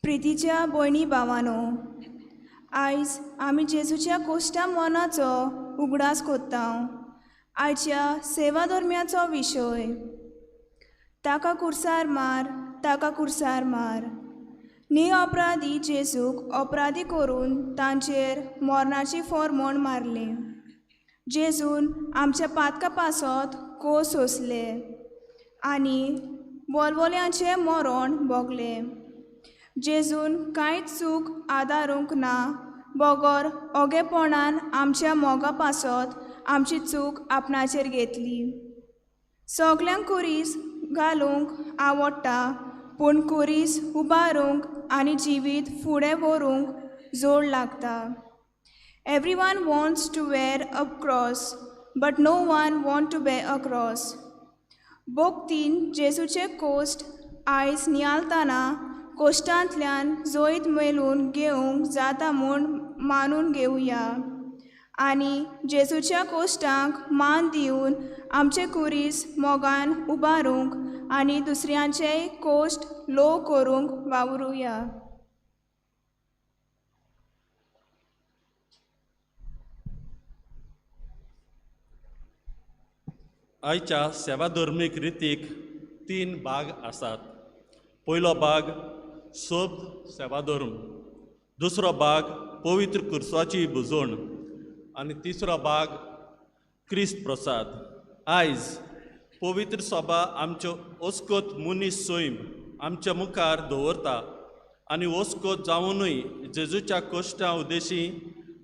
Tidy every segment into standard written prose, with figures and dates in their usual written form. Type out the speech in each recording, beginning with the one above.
प्रितीच्या भयणी भावानो, आयज आमी जेजूच्या कोश्टा मनाचो उगडास कोत्ता. आयच्या सेवा धर्म्याचो विशय ताका कुर्सार मार, ताका कुर्सार मार. न्ही अपराधी जेजूक अपराधी करून तांचेर मरणाची फॉर्मोण मारली. जेजून आमच्या पातका पासत कोस सोंसले आनी बोलबोल्यांचें मरण भोगलें. जेजून कांयच चूक आदारूंक ना बगर ओगेपणान आमच्या मोगा पासत आमची चूक आपणाचेर घेतली. सगल्यांक कुरीस घालूंक आवडटा, पूण कुरीस उबारूंक आनी जिवीत फुडें व्हरूंक जोड लागता. Everyone wants to wear a cross, but no one want to bear a cross. भोक्तीन जेजूचे कोश्ट आयज नियालतना कोश्टांतल्यान जैत मेळून घेवंक जाता म्हूण मानून घेवया आनी जेजूच्या कोश्टांक मान दिवन आमचे कुरीस मोगान उबारूंक आनी दुसऱ्यांचेय कोश्ट लो करूंक वावरुया. आयच्या सेवा धर्मीक रितीक तीन भाग आसात. पयलो भाग सोब सेवा धर्म, दुसरो भाग पवित्र कुर्साची बुजवण आनी तिसरो भाग क्रिस्त प्रसाद. आयज पवित्र सभा आमच्यो ओस्कोत मनीस सैम आमच्या मुखार दवरता आनी ओस्कोत जावनूय जेजूच्या कश्टां उद्देशी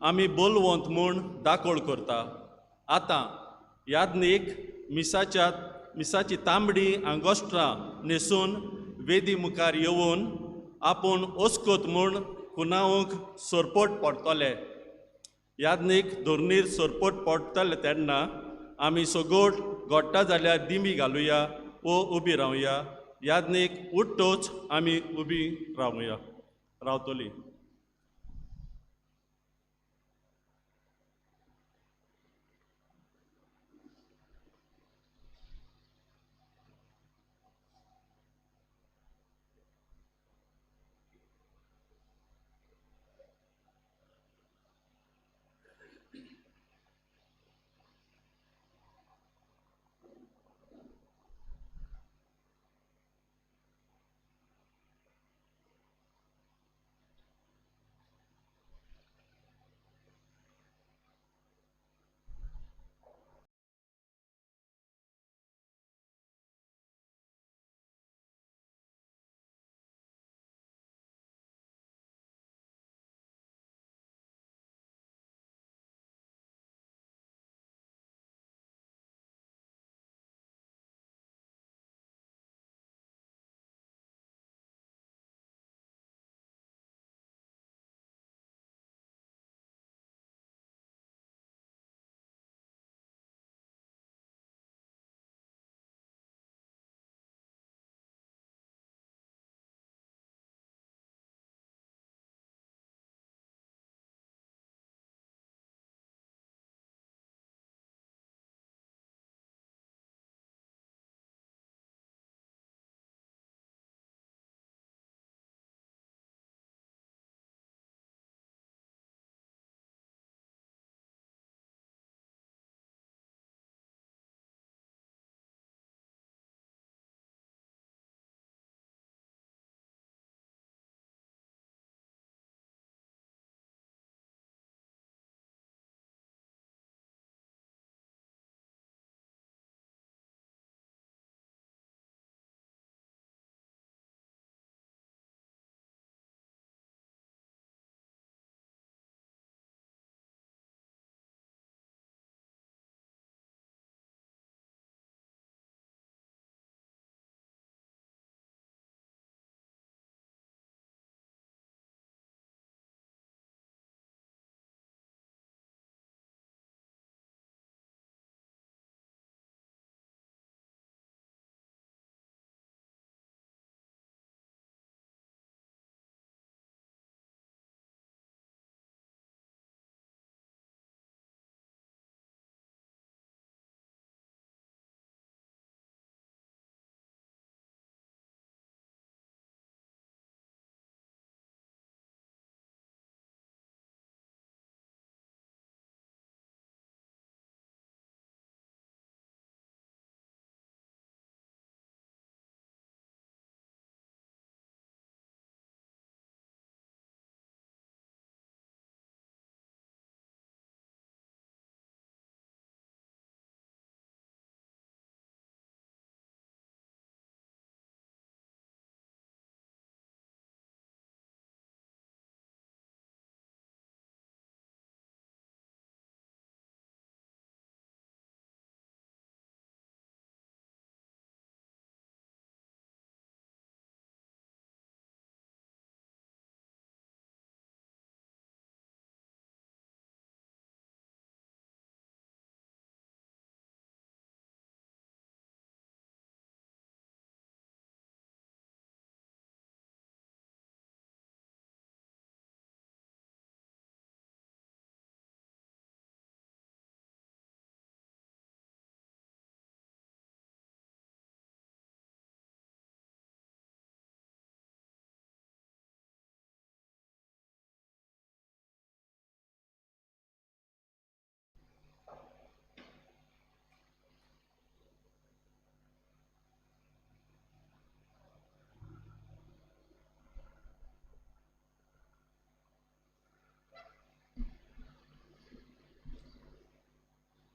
आमी बोलवंत म्हूण दाखोळ करता. आतां यादनीक मिसाची तांबडी आंगोस्ट्रां न्हेसून वेदी मुखार येवन आपूण ओस्कोत म्हूण कुनावंक सरपट पडटले. यादनीक धोरणीर सरपट पडटले तेन्ना आमी सगोट गोडटा जाल्यार दिमी घालुया वो उबी रावया. यादनीक उठ्ठोच आमी उबी रावया रावतली.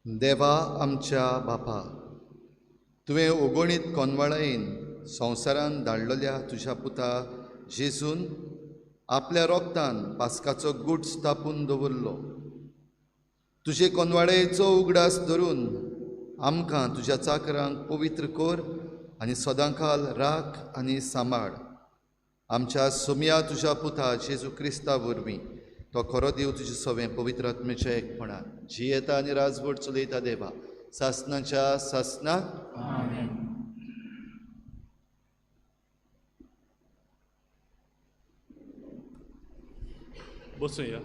देवा आमच्या बापा, तुवें ओगणीत कोनवाळायेन संवसारान धाडलेल्या तुज्या पुता जेजून आपल्या रोगतान पास्काचो गूट स्थापून दवरलो. तुजे कोनवाळेचो उगडास धरून आमकां तुज्या चाकरांक पवित्र कर आनी सदांकाल राख आनी सांबाळ. आमच्या सोमया तुज्या पुता जेजू क्रिस्ता वरवीं तो खरो देव तुजे सवें पवित्र आत्म्याच्या एकपणान जियेता आनी राजवट चलयता देवा सासनाच्या सासनाक. बसुया.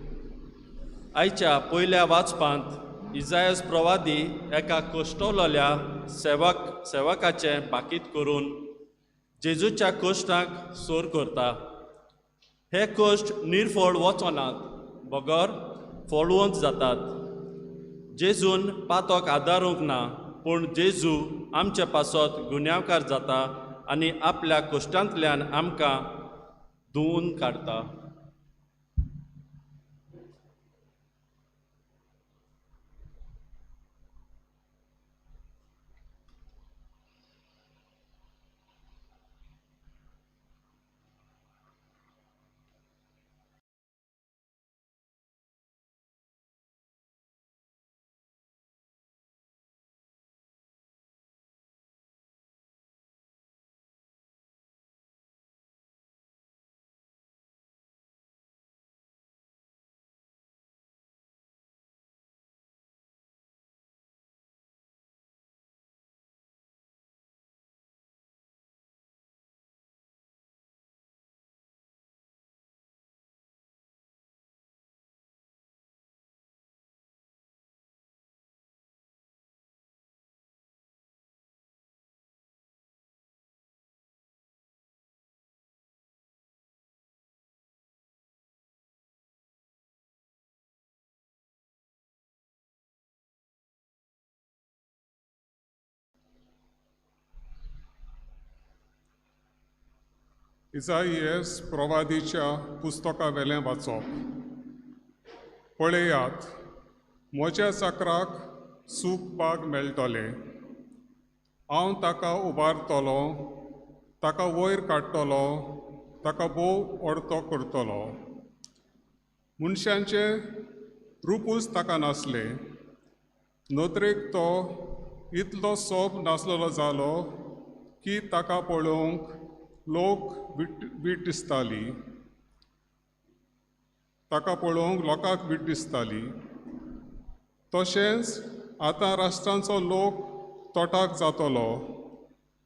आयच्या पयल्या वाचपांत इजायस प्रवादी एका कश्टवलेल्या सेवकाचें बाकीत करून जेजूच्या कश्टांक सोर करता. हे कश्ट निर्फळ वचनात बगर फळवंत जातात. जेजून पातक आदारूंक ना, पूण जेजू आमचे पासत गुन्यांवकार जाता आनी आपल्या कश्टांतल्यान आमकां धुवून काडटा. इजाईस प्रवादीच्या पुस्तका वेलें वाचप. पळयात, म्हज्या चाकराक सूख बाग मेळटलें. हांव ताका उबारतलो, ताका वयर काडटलो, ताका भोव अर्तो करतलो. मनशांचें रुपूच ताका नासलें. नदरेक तो इतलो सोब नासलेलो जालो की ताका पळोवंक लोक वीट दिसताली. ताका पळोवंक लोकांक वीट दिसताली. तशेंच आतां राष्ट्रांचो लोक तोटाक जातलो.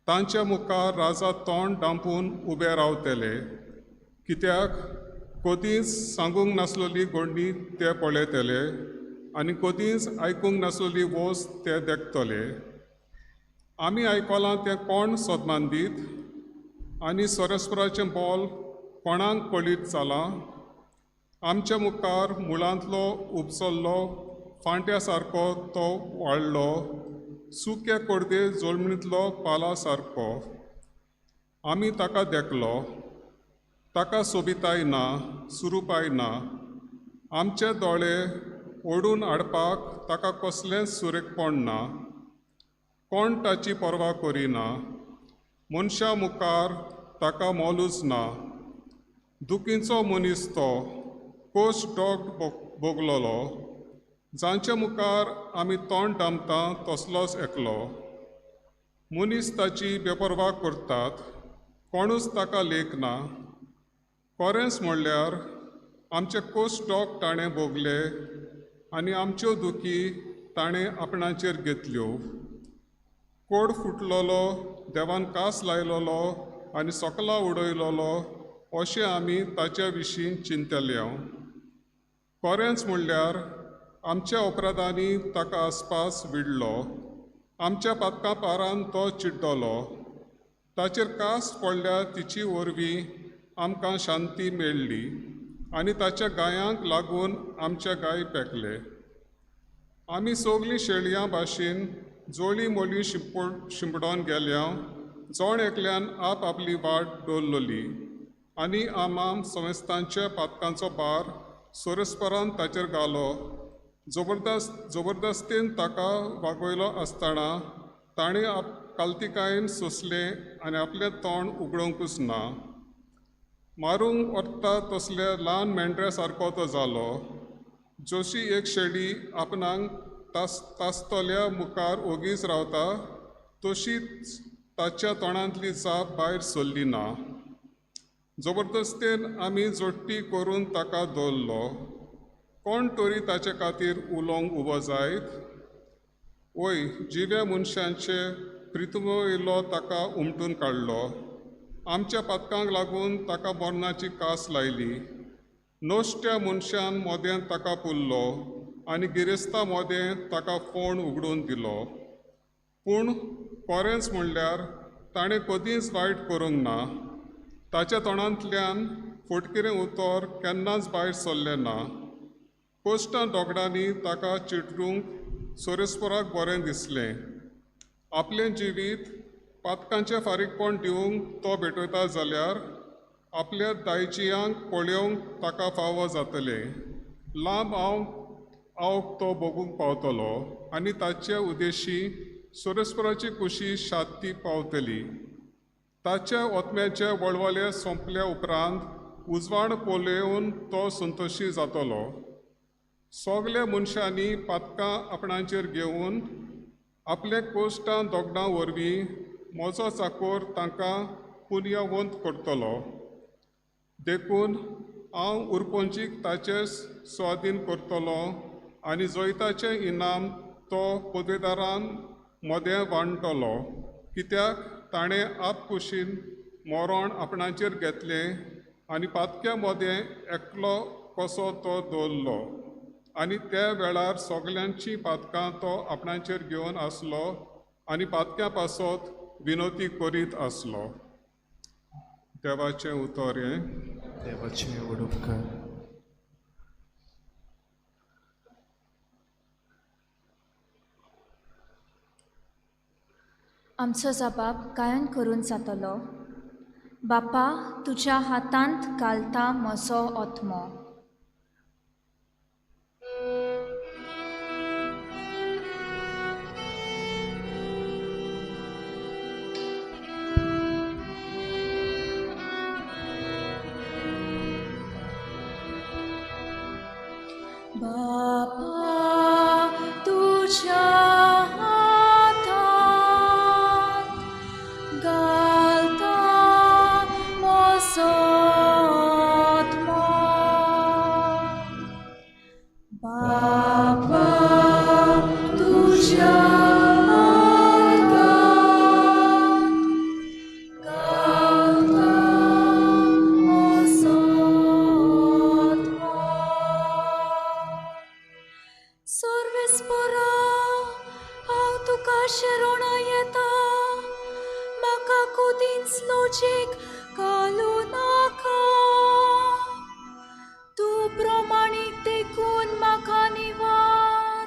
तांच्या मुखार राजा तोंड दांपून उबे रावतले, कित्याक कदींच सांगूंक नासलेली गोंडी ते पळयतले आनी कदींच आयकूंक नासलेली वस्त ते देखतले. आमी आयकलां तें कोण सोदमान दीत आनी सरस्पराचें बोल कोणाक कळीत जालां? आमच्या मुखार मुळांतलो उपसल्लो फांट्या सारको तो वाडलो, सुके कोडदे जल्मींतलो पाला सारको. आमी ताका देखलो. ताका सोबिताय ना, सुरुपाय ना. आमचे दोळे ओडून हाडपाक ताका कसलेंच सुरेखपण ना. कोण ताची पर्वा करिना. मनशां मुखार ताका मोलूच ना. दुखीचो मनीस तो, कोश डॉग भोगलोलो. जांचे मुखार आमी तोंड दामता तसलोच एकलो. मनीस ताची बेपर्वा करतात, कोणूच ताका लेखना. खरेंच म्हणल्यार आमचे कोश डॉग ताणें भोगले आनी आमच्यो दुखी ताणें आपणाचेर घेतल्यो. कोड फुटलोलो, देवान कास लायलोलो आनी सकला उडयलोलो अशें आमी ताच्या विशीं चिंतले. खरेंच म्हणल्यार आमच्या अपराधांनी ताका आसपास विडलो, आमच्या पातकां पारान तो चिड्डलो. ताचेर कास पडल्या तिची वरवीं आमकां शांती मेळ्ळी आनी ताच्या गायांक लागून आमचे गाय पेकले. आमी सगलीं शेळयां भाशेन जोळी मोळी शिंपडोन गेल्या. जण एकल्यान आप आपली वाट दवरलोली आनी आमाम संस्थांच्या पातकांचो भार सरस्परान ताचेर घालो. जबरदस्तीन ताका वागयलो आसतना ताणें कालतिकायेन सोंसलें आनी आपलें तोंड उगडोवंकूच ना. मारूंक वता तसल्या ल्हान मेंढऱ्या सारको तो जालो. जशी एक शेळी आपणाक तासतल्या मुखार ओगीच रावता तशीच ताच्या तोंडांतली जाप भायर सरली ना. जबरदस्तेन आमी जोडटी करून ताका दवरलो. कोण तरी ताचे खातीर उलोवंक उबो जायत? वय, जिव्या मनशांचे प्रितुमवयलो ताका उमटून काडलो. आमच्या पातकांक लागून ताका मरणाची कास लायली. नश्ट्या मनशान मोदें ताका पुरलो आनी गिरेस्ता मोदें ताका फोण उगडून दिलो. पूण कोरेंच म्हणल्यार ताणें कदींच वायट करूंक ना. ताच्या तोंडांतल्यान फटकिरें उतर केन्नाच भायर सरलें ना. कोश्टां दोगडांनी ताका चिटरूंक सोरेस्पराक बरें दिसलें. आपलें जिवीत पातकांचें फारीकपण दिवंक तो भेटयता जाल्यार आपल्या दायजियांक पळोवंक ताका फावो जातलें. लांब आवक तो भोगूंक पावतलो आनी ताचे उद्देशी सोरेस्पराची कुशी शांती पावतली. ताच्या ओतम्याचे वळवळे सोंपल्या उपरांत उजवाड पळोवन तो संतोशी जातलो. सगल्या मनशांनी पातकां आपणाचेर घेवन आपले कोश्टां दोगडां वरवीं म्हजो चाकोर तांकां पुनयवंत करतलो. देखून हांव उरपंचीक ताचे स्वाधीन करतलो आनी जैताचें इनाम तो पदवेदारान मदें वांट्टलो. कित्याक ताणें आपकुशीन मरण आपणाचेर घेतलें आनी पातक्या मदें एकलो कसो तो दवरलो आनी त्या वेळार सगल्यांचीं पातकां तो आपणाचेर घेवन आसलो आनी पातक्यां पासत विनोती करीत आसलो. देवाचें उतर हें. देवाचें उपकार. आमचो जबाब गायन करून जातलो. बापा, तुज्या हातांत घालता म्हजो आत्मो. बापा, तुज्या हातांत घालता म्हजो आत्मो. बापा, तुज्या हातांत घालता म्हजो आत्मो. सर्वेस्परा, हांव तुका शरणा येता. म्हाका कदींच लजेक घालूं नाका. तूं प्रमाणीक देखून म्हाका निवार.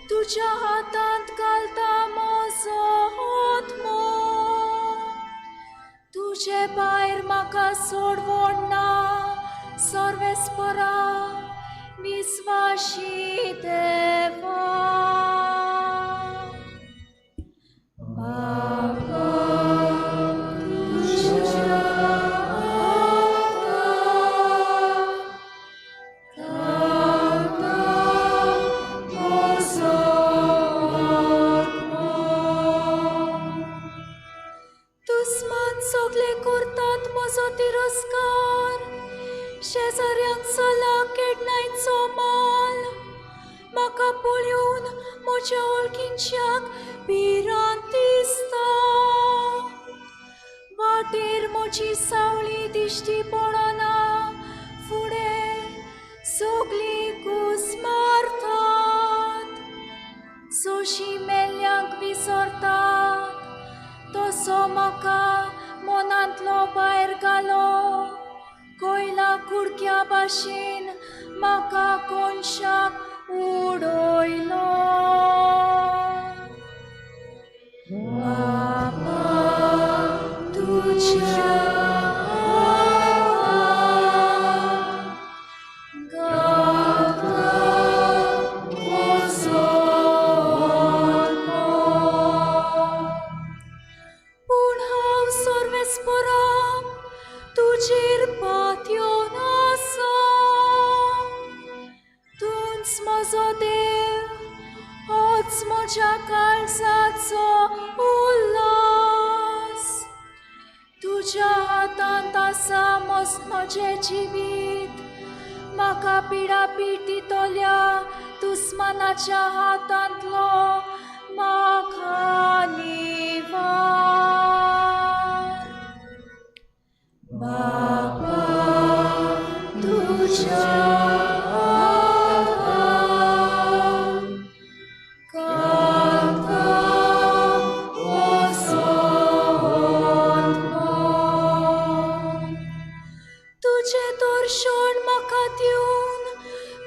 तुज्या हातांत घालता म्हजो आत्मो. तुजे भायर म्हाका सोडवण ना. सर्वेस्परा, विस्वाशी देवा. बापा, तुज्या हातांत घालता म्हजो आत्मो. दुस्मान सगळे करतात म्हजो तिरस्कार. शेजाऱ्यांक जाला केडणायचो माल. म्हाका पळोवन म्हज्या वळखींच्याक भिरांत दिसता. वाटेर म्हजी सावळी दिश्टी पडना. फुडें सगळीं कूस मारतात. सोशी मेल्ल्यांक विसरतात तसो म्हाका मनांतलो भायर घालो. कोयला कुडक्या भाशेन म्हाका कोनशाक उडयलो. बापा, तुज्या हातांत घालता म्हजो देव, होच म्हज्या काळजाचो उल्हास. तुज्या हातांत आसा म्हजें जिवीत, म्हाका पिडापीड दितल्या दुस्मानाच्या हातांतलो म्हाका निवार. बापा तुज्या हातांत घालता म्हजो आत्मो. तुजें दर्शन म्हाका दिवन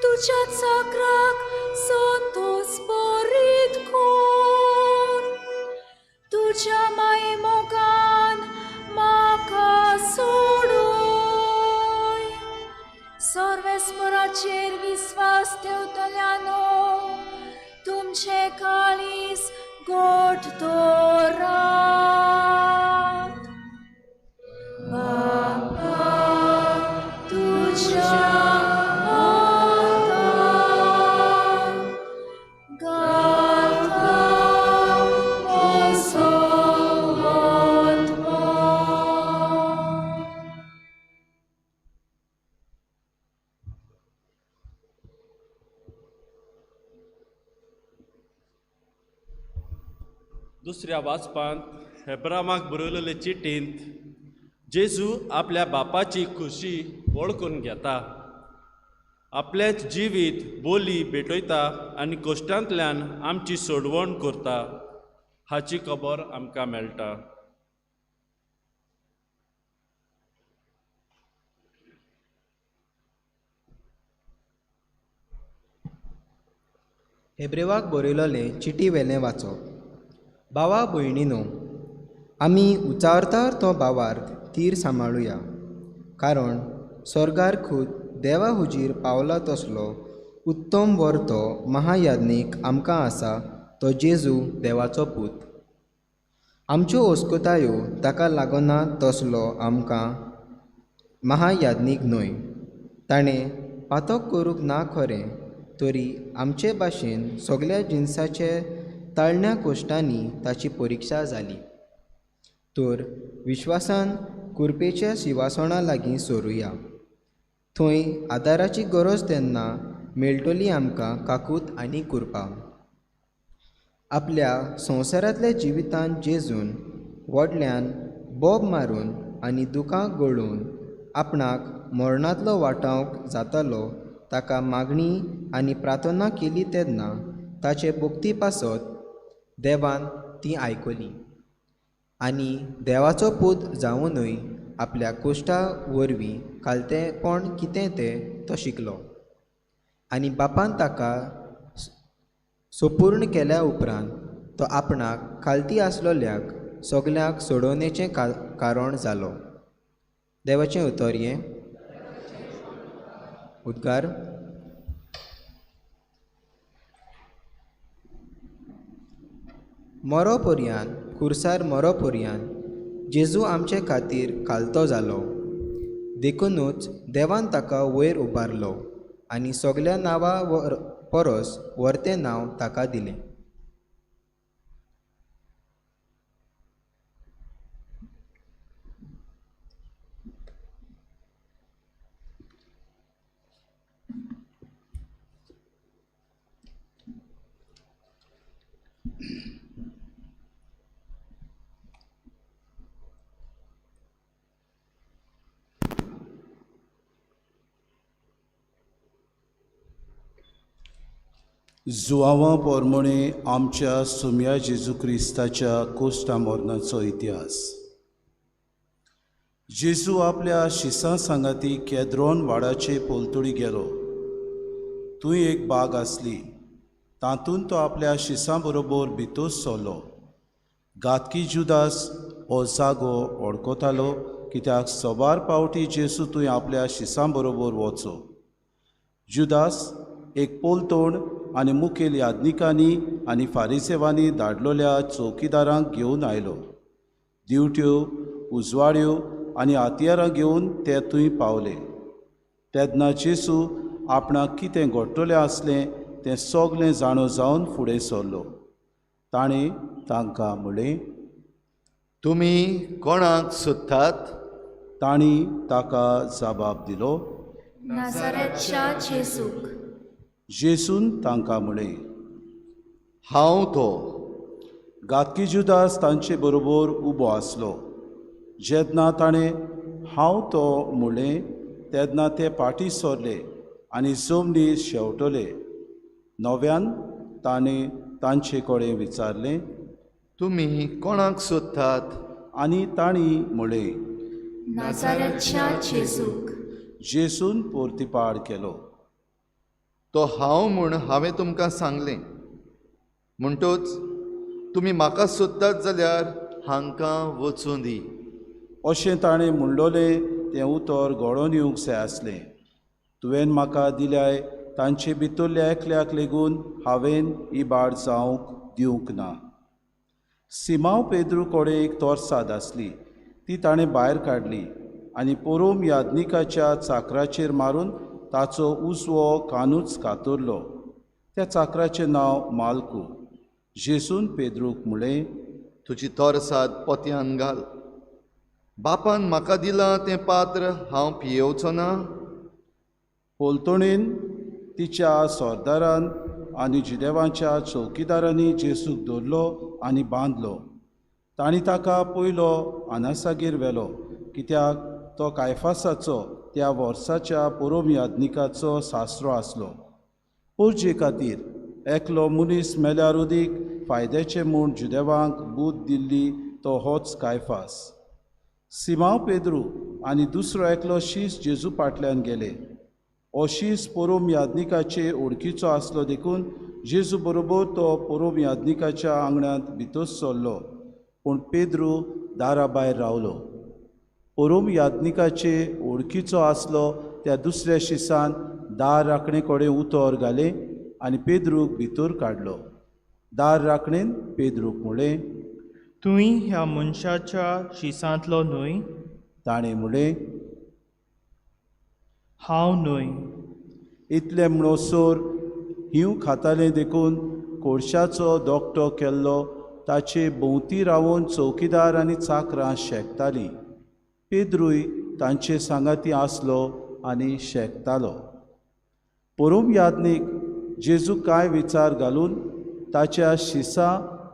तुज्या चाकराक संतोस बरीत कर. तुज्या माये मोगान म्हाका सोडय. सर्वेस्पराचेर विस्वास ठेवतल्यानो तुमचें काळीज गोट दवरात. बापा तुज्या हातांत घालता म्हजो आत्मो. दुसऱ्या वाचपांत हेब्रामाक बरयलेले चिटींत जेजू आपल्या बापाची खुशी वळखून घेता, आपलेंच जिवीत बोली भेटयता आनी कश्टांतल्यान आमची सोडवण करता हाची खबर आमकां मेळटा. हेब्रेवाक बरयलोलें चिटी वेलें वाचप. भावा भयणीनो, आमी उचारतार तो भावार्थ तीर सांबाळुया, कारण स्वर्गार खूद देवा हुजीर पावला तसलो उत्तम वर्तो महायाज्ञीक आमकां आसा, तो जेजू देवाचो पूत. आमच्यो अस्कतायो ताका लागना तसलो आमकां महायाज्ञीक न्हय. ताणें पातक करूंक ना खरें, तरी आमचे भाशेन सगल्या जिनसाचे ताळण्या कोश्टांनी ताची परिक्षा जाली. तर विश्वासान कुरपेच्या शिवासणा लागीं सोरुया, थंय आदाराची गरज तेन्ना मेळटली आमकां काकूत आनी कुरपा. आपल्या संवसारांतल्या जिवितांत जेजून व्हडल्यान बोब मारून आनी दुकां गळोवन आपणाक मरणांतलो वाटावंक जातालो ताका मागणी आनी प्रार्थना केली तेन्ना ताचे भक्ती पासत देवान ती आयकली आनी देवाचो पूत जावनूय आपल्या कोश्टा वरवीं खालतेपण कितें तें तो शिकलो. आनी बापान ताका सोपूर्ण केल्या उपरांत तो आपणाक खालती आसलोल्याक सगल्यांक सोडोवणेचें कारण जालो. देवाचें उतर हें. उद्गार. मरो पर्यान खुर्सार मरो पर्यान जेजू आमचे खातीर खालतो जालो, देखुनूच देवान ताका वयर उबारलो आनी सगल्या नांवा परस वर्तें नांव ताका दिलें. जुआंवा पोरमोणे आमच्या सुम्या जेजू क्रिस्ताच्या कोश्टा मरणाचो इतिहास. जेजू आपल्या शिसां सांगाती केद्रोन वाडाचे पलतडी गेलो. थंय एक बाग आसली, तातूंत तो आपल्या शिसां बरोबर भितर सरलो. घातकी जुदास हो जागो वळखतालो, कित्याक सबार पावटी जेजू थंय आपल्या शिसां बरोबर वचो. जुदास एक पोलतोण आनी मुखेल याज्ञिकांनी आनी फारिसेवांनी धाडलोल्या चौकीदारांक घेवन आयलो. दिवट्यो, उजवाड्यो आनी हत्यारां घेवन ते थंय पावले. तेन्ना जेजू आपणाक कितें घडटलें आसलें तें सगलें जाणो जावन फुडें सरलो. ताणें तांकां म्हणलें, तुमी कोणाक सोदतात? तांणी ताका जबाब दिलो, नाझारेतच्या जेजूक. जेजून तांकां म्हणलें, हांव तो. घातकी जुदास तांचे बरोबर उबो आसलो. जेन्ना ताणें हांव तो म्हणलें तेन्ना ते फाटीं सरले आनी जमनीर शेंवटले. नव्यान ताणें तांचे कडेन विचारलें, तुमी कोणाक सोदतात? आनी तांणी म्हणलें, नाझारेतच्या जेजूक. जेजून पोर्तिपाड केलो, तो हांव म्हूण हांवें तुमकां सांगलें. म्हणटच तुमी म्हाका सोदतात जाल्यार हांकां वचूं दी. अशें ताणें म्हणलोलें तें उतर घडोवन येवंक जाय आसलें. तुवें म्हाका दिल्याय तांचे भितरल्या एकल्याक लेगून हांवें इबाड जावंक दिवंक ना. सिमांव पेद्रू कडेन एक तोरसाद आसली, ती ताणें भायर काडली आनी पोरोम याज्ञिकाच्या चाकराचेर मारून ताचो उजवो कानूच कातरलो. त्या चाकराचें नांव मालकू. जेजून पेद्रूक म्हणलें, तुजी तोरसाद पोतयान घाल. बापान म्हाका दिलां तें पात्र हांव पियेवचो ना? पलतणीन तिच्या सरदारान आनी जुदेवांच्या चौकीदारांनी जेजूक धरलो आनी बांदलो. तांणी ताका पयलो आनासागेर व्हेलो, कित्याक तो कायफासाचो त्या वर्साच्या पोरोम याज्ञिकाचो सासरो आसलो. पोरजे खातीर एकलो मनीस मेल्यार उदीक फायद्याचें म्हूण जुदेवांक बूद दिल्ली तो होच कायफास. सिमांव पेद्रू आनी दुसरो एकलो शीस जेजू फाटल्यान गेले. हो शीस पोरोम याज्ञिकाचे ओळखीचो आसलो देखून जेजू बरोबर तो पोरोम याज्ञिकाच्या आंगणांत भितर सरलो, पूण पेद्रू दारा भायर रावलो. पोरोम याज्ञिकाचे ओळखीचो आसलो त्या दुसऱ्या शिसान दार राखणे कडेन उतर घालें आनी पेद्रूक भितर काडलो. दार राखणेन पेद्रूक म्हणलें, तुवें ह्या मनशाच्या शिसांतलो न्हय? ताणें म्हणलें, हांव न्हय. इतलें म्हणसर हींव खातालें देखून कोळशाचो दोकटो केल्लो ताचे भोंवती रावन चौकीदार आनी चाकरां शेकतालीं. पेद्रूय तांचे सांगाती आसलो आनी शेकतालो. पोरोम याज्ञीक जेजू कांय विचार घालून ताच्या शिसा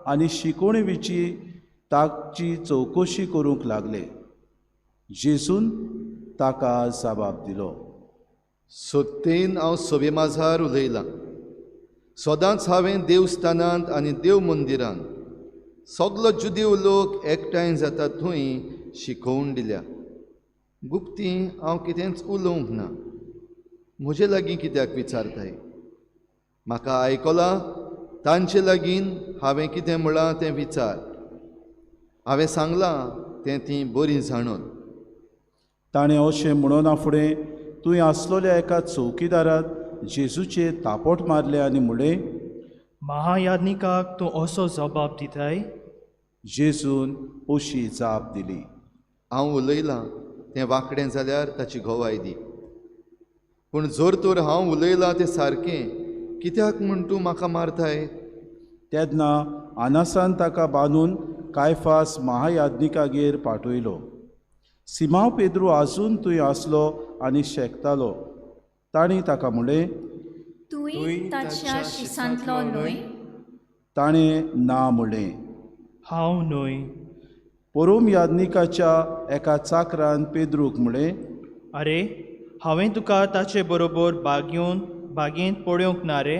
आनी शिकोवणे विशीं ताची चवकशी करूंक लागले. जेजून ताका जबाब दिलो, सत्तेन हांव सभे माजार उलयलां. सदांच हांवें देवस्थानांत आनी देव मंदिरांत सगलो जुदेव लोक एकठांय जाता थंय शिकोवन दिल्या. गुप्ती हांव कितेंच उलोवंक ना. म्हजे लागीं कित्याक विचारताय? म्हाका आयकलां तांचे लागीं हांवें कितें म्हळां तें विचार. हांवें सांगलां तें तीं बरीं जाणून. ताणें अशें म्हणना फुडें तुवें आसलोल्या एका चौकीदाराक जेजूचेर तापोट मारलें आनी म्हणलें, महायाज्ञिकाक तूं असो जबाब दिताय? जेजून अशी जाप दिली, हांव उलयलां तें वांकडें जाल्यार ताची गवाय दी, पूण जर तर हांव उलयलां तें सारकें कित्याक म्हूण तूं म्हाका मारताय? तेन्ना आनासान ताका बांदून कायफास महायाज्ञिकागेर पाठयलो. सिमांव पेद्रू आजून थंय आसलो आनी शेकतालो. तांणी ताका म्हणलें, तुवें ताच्या शिसांतलो न्हय? ताणें ना म्हणलें. हांव न्हय. पोरोम याज्ञिकाच्या एका चाकरान पेद्रूक म्हणलें, आरे, हांवें तुका ताचे बरोबर बागेंत पळोवंक ना रे?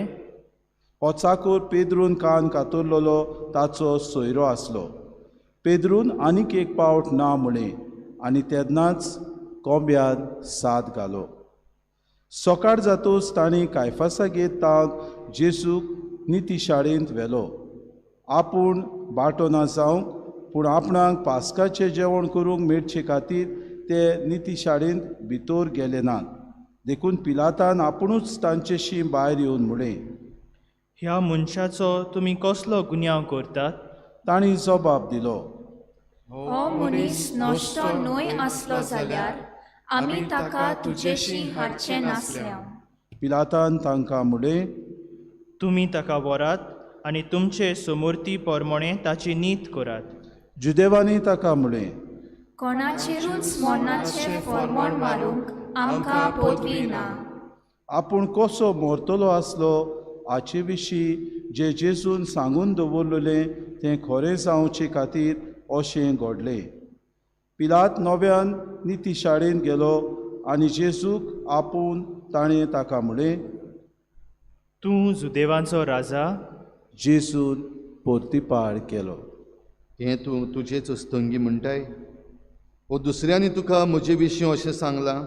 हो चाकूर पेद्रून कान कातरलेलो ताचो सोयरो आसलो. पेद्रून आनीक एक पावट ना म्हणलें आनी तेन्नाच कोंब्यान साद घालो. सकाळ जातूच तांणी कायफासागेर तावन जेजूक निती शाळेंत व्हेलो. आपूण बाटो ना जावंक पूण आपणाक पास्काचें जेवण करूंक मेळचे खातीर ते निती शाळेंत भितर गेले नात. देखून पिलातान आपुणूच तांचेशी भायर येवन म्हणलें, ह्या मनशाचो तुमी कसलो गुन्यांव करतात? तांणी जबाब दिलो, हो मनीस नश्टो न्हय आसलो जाल्यार आमी ताका तुजेशी हाडचे नासले. पिलातान तांकां म्हणलें, तुमी ताका व्हरात आनी तुमचे समूर्ती पोरमोणें ताची नीत करात. जुदेवांनी ताका म्हळें, कोणाचेरूच मरणाचें फॉर्मोण मारूंक आमकां पदवी ना. आपूण कसो मरतलो आसलो हाचे विशीं जें जेजून सांगून दवरलेलें तें खरें जावचे खातीर अशें घडलें. पिलात नव्यान निती शाळेंत गेलो आनी जेजूक आपोवन ताणें ताका म्हळें, तूं जुदेवांचो राजा? जेजून पोर्तिपाळ केलो, हें तूं तुजेच अस्तंगी म्हणटाय वो दुसऱ्यांनी तुका म्हजे विशीं अशें सांगलां?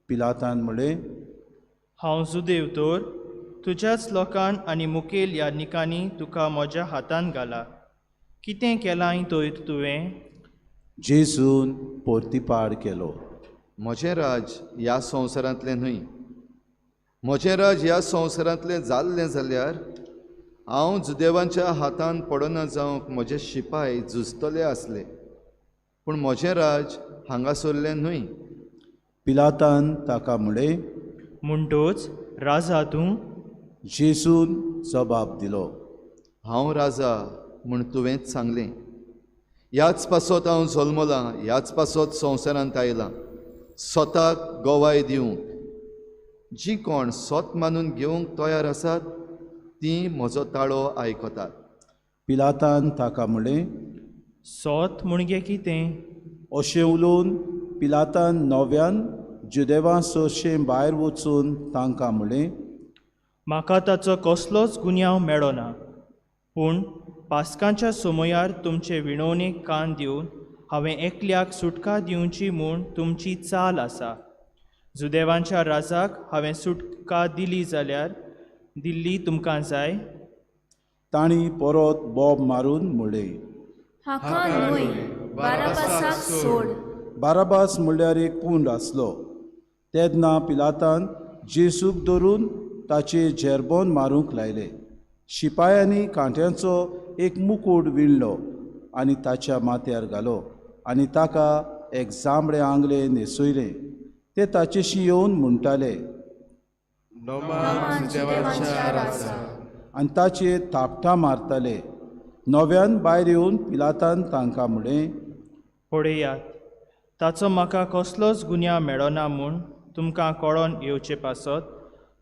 पिलातान म्हळें, हांव जुदेव तर? तुज्याच लोकान आनी मुखेल याज्ञिकांनी तुका म्हज्या हातान घाला. कितें केलांय तर तुवें? जेजून पोर्तिपाळ केलो, म्हजें राज ह्या संवसारांतलें न्हय. म्हजें राज ह्या संवसारांतलें जाल्लें जाल्यार हांव जुदेवांच्या हातान पडना जावंक म्हजे शिपाय झुजतले आसले, पूण म्हजें राज हांगासरलें न्हय. पिलातान ताका म्हळें, म्हणटोच राजा तूं? जेजून जबाब दिलो, हांव राजा म्हूण तुवेंच सांगलें. ह्याच पासत हांव जल्मलां, ह्याच पासत संवसारांत आयलां, स्वताक गवाय दिवंक. जीं कोण सत मानून घेवंक तयार आसात तीं म्हजो ताळो आयकतात. पिलातान ताका म्हळें, सोत म्हणगे कितें? अशें उलोवन पिलातान नव्यान जुदेवां सरशें भायर वचून तांकां म्हळें, म्हाका ताचो कसलोच गुन्यांव मेळना, पूण पास्कांच्या समयार तुमचे विणवणेक कान दिवन हांवें एकल्याक सुटका दिवची म्हूण तुमची चाल आसा. जुदेवांच्या राजाक हांवें सुटका दिली जाल्यार दिल्ली तुमकां जाय? तांणी परत बोब मारून म्हळें, हाका न्हय, बाराबासाक सोड. बाराबास म्हणल्यार एक पूंड आसलो. तेन्ना पिलातान जेजूक धरून ताचे जेरबोन मारूंक लायले. शिपायांनी कांट्यांचो एक मुकूट विणलो आनी ताच्या माथ्यार घालो आनी ताका एक जांबळे आंगले न्हेसयलें. ते ताचेशी येवन म्हणटाले, आनी ताचेर थापटां मारताले. नव्यान भायर येवन पिलातान तांकां म्हळें, पळयात, ताचो म्हाका कसलोच गुन्यांव मेळना म्हूण तुमकां कळोन येवचे पासत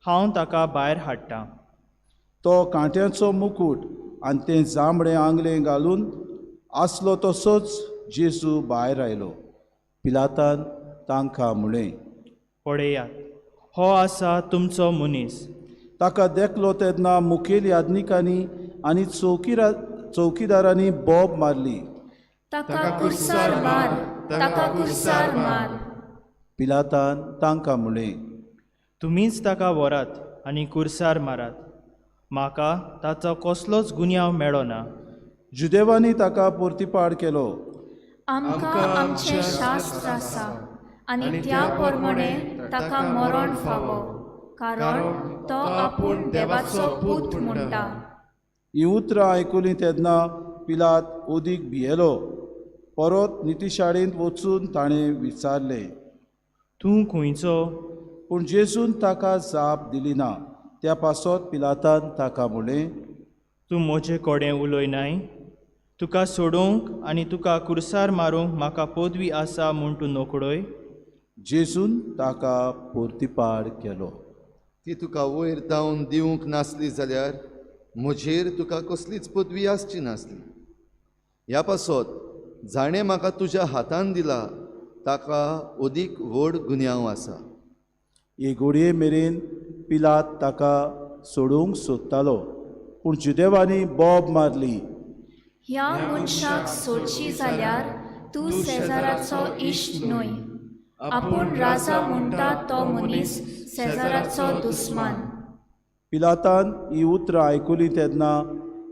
हांव ताका भायर हाडटां. तो कांट्यांचो मुकूट आनी तें जांबळें आंगलें घालून आसलो तसोच जेजू भायर आयलो. पिलातान तांकां म्हळें, पळयात, हो आसा तुमचो मनीस. ताका देखलो तेन्ना मुखेल याज्ञिकांनी आनी चौकीदारांनी बोब मारली, ताका कुर्सार मार, ताका कुर्सार मार. पिलातान तांकां म्हळें, तुमीच ताका व्हरात आनी कुर्सार मारात, म्हाका ताचो कसलोच गुन्यांव मेळना. जुदेवांनी ताका पोर्तिपाड केलो, आमकां आमचें शास्त्र आसा आनी त्या प्रमाणे ताका मरण फावो, कारण तो आपूण देवाचो पूत म्हणटा. हीं उतरां आयकलीं तेन्ना पिलात ओदीक भियेलो. परत नितीशाळेंत वचून ताणें विचारलें, तूं खंयचो? पूण जेजून ताका जाप दिली ना. त्या पासत पिलातान ताका म्हळें, तूं म्हजे कडेन उलयनाय? तुका सोडोवंक आनी तुका कुर्सार मारूंक म्हाका पदवी आसा म्हूण तूं नकळय? जेजून ताका पोर्तिपाड केलो, ती तुका वयर धांवन दिवंक नासली जाल्यार म्हजेर तुका कसलीच पदवी आसची नासली. ह्या पासत जाणें म्हाका तुज्या हातान दिला ताका अदीक व्हड गुन्यांव आसा. हे घडये मेरेन पिलात ताका सोडोवंक सोदतालो, पूण जुदेवांनी बोब मारली, ह्या मनशाक सोडशी जाल्यार तूं सेजाराचो इश्ट न्हय. आपूण राजा म्हणटा तो मनीस सेजाराचो दुस्मान. पिलातान ही उतरां आयकलीं तेन्ना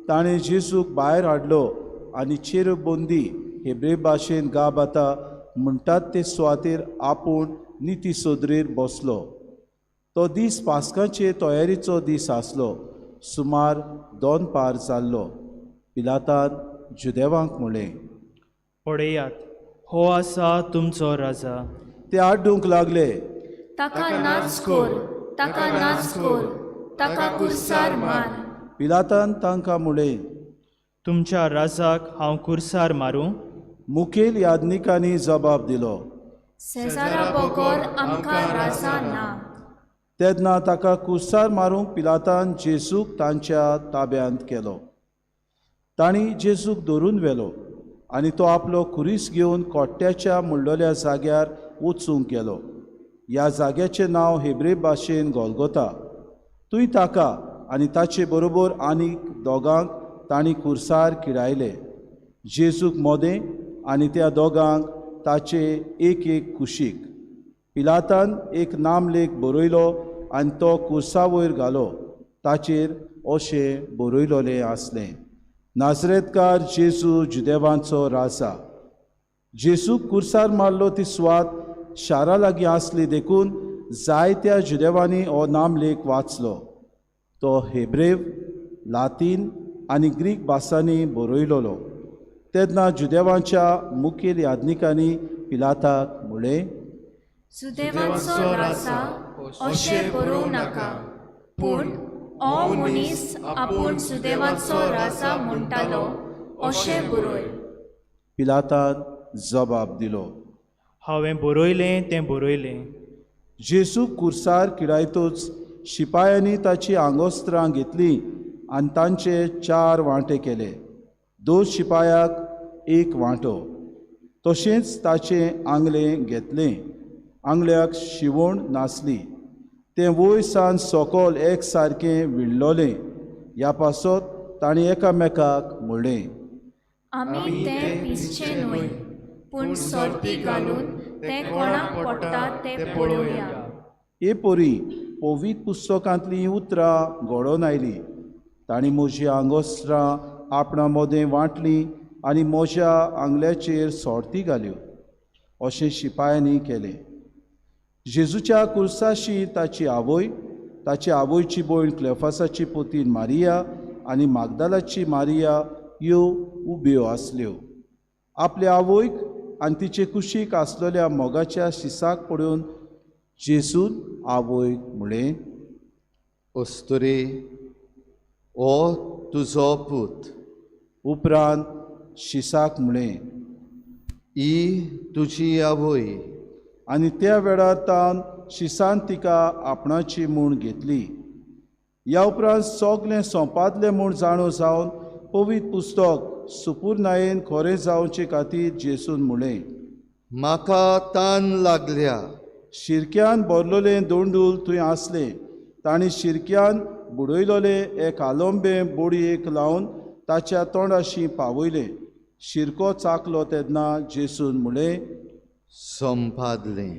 ताणें जेजूक भायर हाडलो आनी चेरबंदी हेब्रे भाशेन गाबाता म्हणटात ते सुवातेर आपूण निती सोदरेर बसलो. तो दीस पास्काचे तयारीचो दीस आसलो. सुमार 2 पार जाल्लो. पिलातान जुदेवांक म्हळें, पळयात, हो आसा तुमचो राजा. ते आड्डूंक लागले, ताका नाच कर, ताका नाच कर, ताका कुर्सार मार. पिलातान तांकां म्हळें, तुमच्या राजाक हांव कुर्सार मारूं? मुखेल याज्ञिकांनी जबाब दिलो, सेजारा बगर आमकां राजा ना. तेन्ना ताका कुर्सार मारूंक पिलातान जेजूक तांच्या ताब्यांत केलो. तांणी जेजूक धरून व्हेलो आनी तो आपलो खुरीस घेवन कोट्ट्याच्या म्हणलेल्या जाग्यार वचूंक गेलो. ह्या जाग्याचें नांव हेब्रे भाशेन गोलगोता. थंय ताका आनी ताचे बरोबर आनीक दोगांक तांणी कुर्सार किडायले, जेजूक मोदें आनी त्या दोगांक ताचे एक एक कुशीक. पिलातान एक नामलेख बरयलो आनी तो कुर्सा वयर घालो. ताचेर अशें बरयलोलें आसलें, नाजरेतकार जेजू जुदेवांचो राजा. जेजूक कुर्सार मारलो ती सुवात शारा लागीं आसली, देखून जायत्या जुदेवांनी हो नामलेख वाचलो. तो हेब्रेव, लातीन आनी ग्रीक भासांनी बरयलोलो. तेन्ना जुदेवांच्या मुखेल याज्ञिकांनी पिलाताक म्हळें, जुदेवांचो राजा अशें बरोवं नाका, पूण ओ मनीस आपूण जुदेवांचो राजा म्हणटालो अशें बरय. पिलातान जबाब दिलो, हांवें बरयलें तें बरयलें. जेजू कुर्सार किडायतूच शिपायांनी ताची आंगोस्त्रां घेतलीं आनी तांचे 4 वांटे केले, 2 शिपायाक 1 वांटो. तशेंच ताचें आंगलें घेतलें. आंगल्याक शिवण नासली, तें वयर सान सकल एक सारकें विणलोलें. ह्या पासत तांणी एकामेकाक म्हणलें, आमी तें पिसचें न्हय, पूण सर्ती घालून तें कोणाक पडटा तें पळोवया. हे परी पवित्र पुस्तकांतलीं उतरां घडोवन आयलीं. तांणी म्हजी आंगोस्त्रां आपणा मदें वांटलीं आनी म्हज्या आंगल्याचेर सोर्ती घाल्यो. अशें शिपायांनी केलें. जेजूच्या कुर्साशी ताची आवय, ताची आवयची भयण क्लेफासाची पोतीन मारिया आनी मागदालाची मारिया ह्यो उब्यो आसल्यो. आपले आवयक आनी तिचे कुशीक आसलेल्या मोगाच्या शिसाक पळोवन जेजून आवयक म्हळें, अस्तुरे, ओ तुजो पूत. उपरांत शिसाक म्हळें, ही तुजी आवय. आनी त्या वेळार तावन शिसान तिका आपणाची म्हूण घेतली. ह्या उपरांत सगळें सोंपादलें म्हूण जाणो जावन पवित्र पुस्तक सुपुर्नायेन खरें जावचे खातीर जेजून म्हळें, म्हाका तान लागल्या. शिरक्यान भरलोलें दोंडूल थंय आसलें. तांणी शिरक्यान बुडयलोलें एक आलोंबें बोडयेक लावन ताच्या तोंडाशी पावयलें. शिरको चाकलो तेन्ना जेजून म्हळें, संपादलें.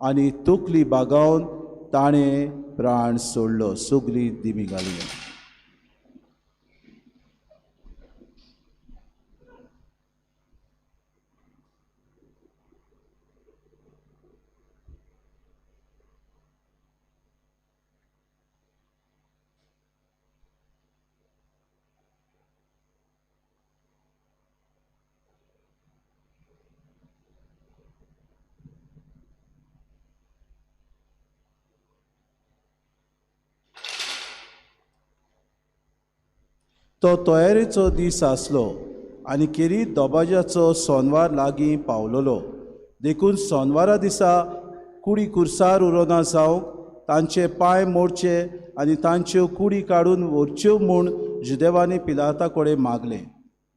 आनी तकली बागावन ताणें प्राण सोडलो. सगळी दिमी घाली. तो तयारेचो दीस आसलो आनी खेरीत दबाज्याचो सोनवार लागीं पावलोलो. देखून सोनवारा दिसा कुडी कुर्सार उरोना जावंक तांचे पांय मोडचे आनी तांच्यो कुडी काडून व्हरच्यो म्हूण जुदेवांनी पिलाता कडेन मागलें.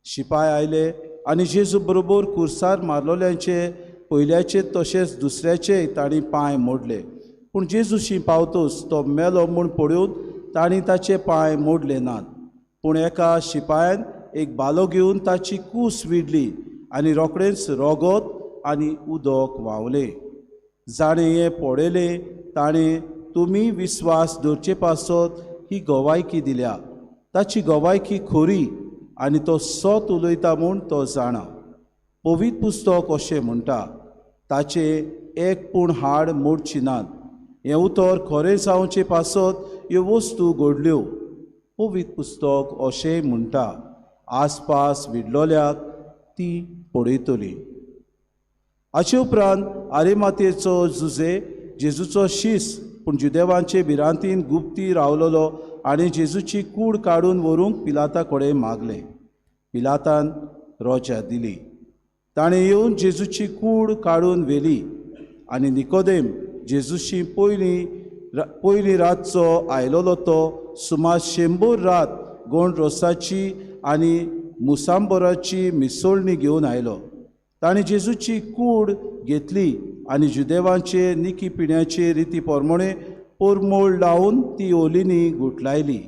शिपाय आयले आनी जेजू बरोबर कुर्सार मारलोल्यांचे पयल्याचे तशेंच दुसऱ्याचेय तांणी पांय मोडले. पूण जेजूशी पावतूच तो मेलो म्हूण पळोवन तांणी ताचे पांय मोडले नात. पूण एका शिपायान एक बालो घेवन ताची कूस विडली आनी रोखडेंच रोगोत आनी उदक व्हांवलें. जाणें हें पळयलें ताणें तुमी विस्वास दवरचे पासत ही गवायकी दिल्या. ताची गवायकी खरी आनी तो सत उलयता म्हूण तो जाणा. पवित्र पुस्तक अशें म्हणटा, ताचें एक पूण हाड मोडची नात. हें उतर खरें जावचे पासत ह्यो वस्तू घडल्यो. पवित्र पुस्तक अशेंय म्हणटा, आसपास विडलोल्याक ती पळयतली. हाचे उपरांत आरिमातेचो जुजे जेजूचो शीस पूण जुदेवांचे भिरांतीन गुप्ती रावलोलो आनी जेजूची कूड काडून व्हरूंक पिलाता कडेन मागलें. पिलातान रोजा दिली. ताणें येवन जेजूची कूड काडून व्हेली आनी निकोदेम जेजूशी पयली रातचो आयलोलो तो सुमार 100 रात गोंड रोसाची आनी मुसांबराची मिसोळणी घेवन आयलो. ताणें जेजूची कूड घेतली आनी जुदेवांचे निकी पिण्याचे रिती प्रमाणे पोरमोळ लावन ती ओलींनी गुठलायली.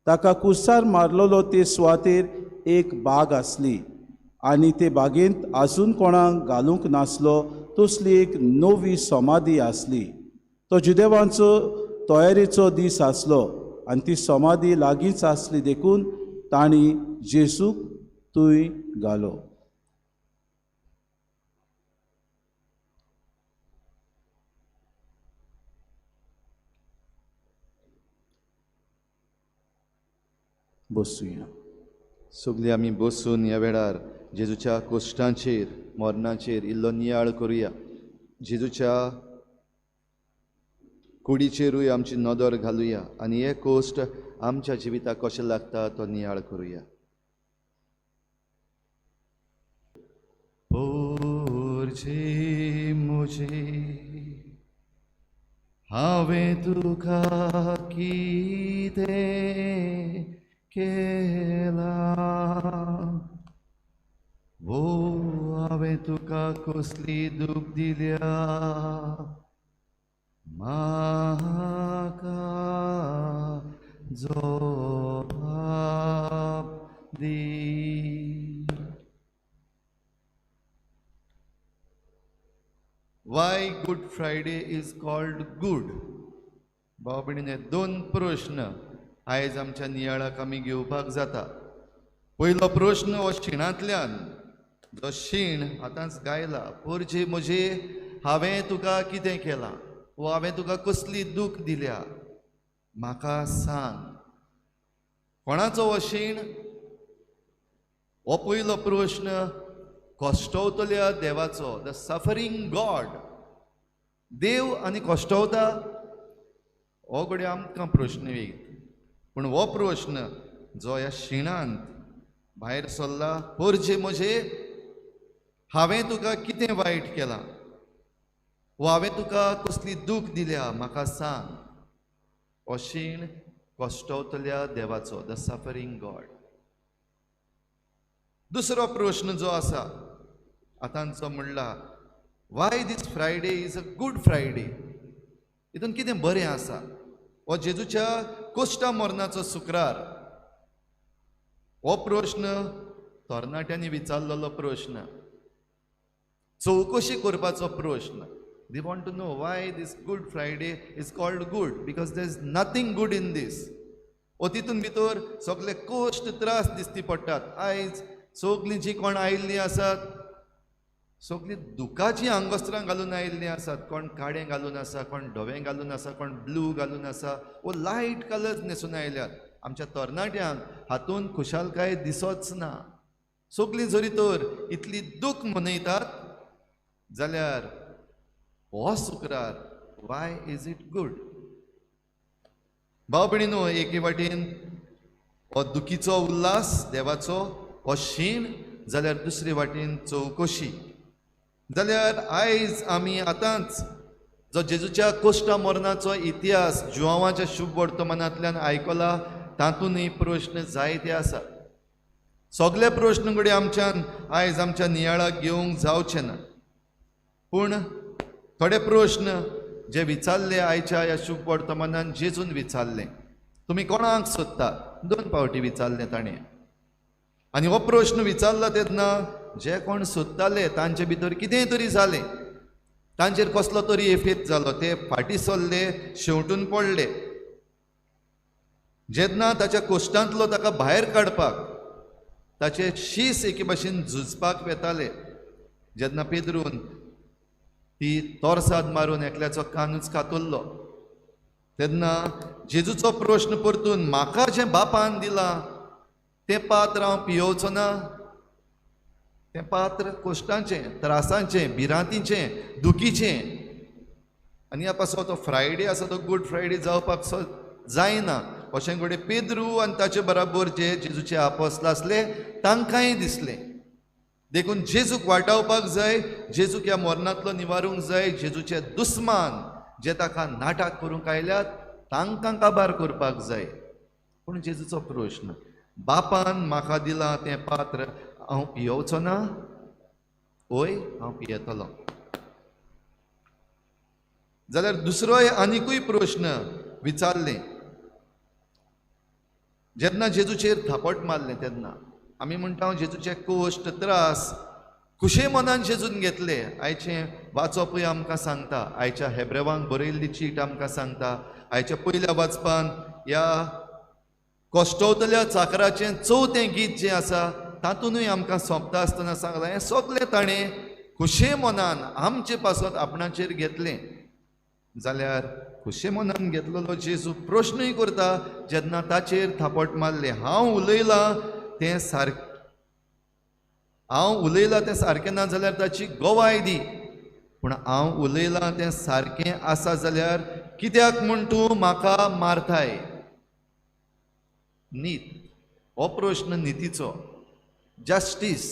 ताका कुसार मारलेलो ते सुवातेर एक बाग आसली आनी ते बागेंत आजून कोणाक घालूंक नासलो तसली एक नवी समाधी आसली. तो जुदेवांचो तयारेचो दीस आसलो आनी ती समाधी लागींच आसली, देखून तांणी जेजूक थंय घालो. बसुया. सगळीं आमी बसून ह्या वेळार जेजूच्या कोश्टांचेर मरणाचेर इल्लो नियाळ करुया. जेजूच्या कुडीचेरूय आमची नदर घालुया आनी हे कोश्ट आमच्या जिविताक कशें लागता तो नियाळ करुया. पोरजे म्हजे हांवें तुका कितें केलां, वो हांवें तुका कसली दूख दिल्या, म्हाका जबाब दी. Why Good Friday is called good? भाव भयणीने दोन प्रश्न आयज आमच्या नियाळाक आमी घेवपाक जाता. पयलो प्रश्न हो शिणांतल्यान, जो शीण आतांच गायला, पोरजे म्हजे हांवें तुका कितें केलां, वो हांवें तुका कसली दूख दिल्या, म्हाका सांग. कोणाचो हो शीण? हो पयलो प्रश्न कश्टवतल्या देवाचो, the suffering God. देव आनी कश्टवता हो घडये आमकां प्रश्न येयत, पूण हो प्रश्न जो ह्या शिणांत भायर सरला, पोरजे म्हजे हांवें तुका कितें वायट केलां, वो हांवें तुका कसली दूख दिल्या, म्हाका सांग. हो शीण कश्टवतल्या देवाचो, the suffering God. दुसरो प्रश्न जो आसा आतांचो म्हणला, why this Friday is a good Friday? हितून कितें बरें आसा? हो जेजूच्या कोश्टा मरणाचो शुक्रार. हो प्रश्न तरणाट्यांनी विचारलेलो प्रश्न, चवकशी करपाचो प्रश्न. They want to know why this Good Friday is called good, because there is nothing good in this. ओ तितून भितर सगळे कश्ट त्रास दिसती पडटात. आयज सगळीं जीं कोण आयिल्लीं आसात सगळीं दुखाचीं आंगवस्त्रां घालून आयिल्लीं आसात. कोण काळें घालून आसा, कोण धवें घालून आसा, कोण ब्लू घालून आसा, वो लायट कलर्स न्हेसून आयल्यात. आमच्या तरणाट्यांक हातून खुशालकाय दिसोच ना. सगळीं जरी तर इतली दूख मनयतात जाल्यार हो शुक्रार वाय is it good? भाव भयणीनो, एके वाटेन हो दुखीचो उल्हास देवाचो, हो शीण, जाल्यार दुसरे वाटेन चवकशी. जाल्यार आयज आमी आतांच जो जेजूच्या कोश्टा मरणाचो इतिहास जुआंवाच्या शुभ वर्तमानांतल्यान आयकला, तातूंतय प्रश्न जायते आसात. सगळे प्रश्न घडये आमच्यान आयज आमच्या नियाळाक घेवंक जावचे ना, पूण थोडे प्रश्न जे विचारले आयच्या ह्या शुभ वर्तमानान जेजून विचारले, तुमी कोणाक सोदता? 2 फावटी विचारलें ताणें. आनी हो प्रश्न विचारला तेन्ना जे कोण सोदताले तांचे भितर कितें तरी जालें, तांचेर कसलो तरी एफेक्ट जालो, ते फाटीं सरले, शेंवटून पडले. जेन्ना ताच्या कोश्टांतलो ताका भायर काडपाक ताचे शीस एके भाशेन झुजपाक वेताले, जेन्ना पेद्रून ती तोरसाद मारून एकल्याचो कानूच कातरलो, तेन्ना जेजूचो प्रश्न परतून, म्हाका जें बापान दिलां तें पात्र हांव पियोवचो ना? तें पात्र कोश्टांचें, त्रासांचें, भिरांतीचें, दुखीचें. आनी ह्या पासो तो फ्रायडे आसा तो गूड फ्रायडे जावपाक जायना अशें घडये पेद्रू आनी ताचे बराबर जे जेजूचे आपोस्ल आसले तांकांय दिसलें. देखून जेजूक वाटावपाक जाय, जेजूक ह्या मरणांतलो निवारूंक जाय, जेजूचे दुस्मान जे ताका नाटक करूंक आयल्यात तांकां काबार करपाक जाय. पूण जेजूचो प्रश्न, बापान म्हाका दिलां तें पात्र हांव पियोवचो ना? हय, हांव पियेतलो. जाल्यार दुसरोय आनिकूय प्रश्न विचारलें जेन्ना जेजूचेर थापट मारलें तेन्ना. आमी म्हणटा जेजूचे कोश्ट त्रास खुशे मनान जेजून घेतले. आयचें वाचपूय आमकां सांगता, आयच्या हेब्रेवांक बरयल्ली चीट आमकां सांगता, आयच्या पयल्या वाचपान ह्या कश्टवतल्या चाकराचें चवथें गीत जें आसा तातूंतय आमकां सोंपता आसतना सांगलां हें सगलें ताणें खुशे मनान आमचे पासत आपणाचेर घेतलें. जाल्यार खुशे मनान घेतलेलो जेजू प्रश्नूय करता जेन्ना ताचेर थापट मारलें, हांव उलयलां तें सारकें, हांव उलयलां तें सारकें ना जाल्यार ताची गवाय दी, पूण हांव उलयलां तें सारकें आसा जाल्यार कित्याक म्हूण तूं म्हाका मारताय? नीत हो प्रश्न नितीचो, जस्टीस.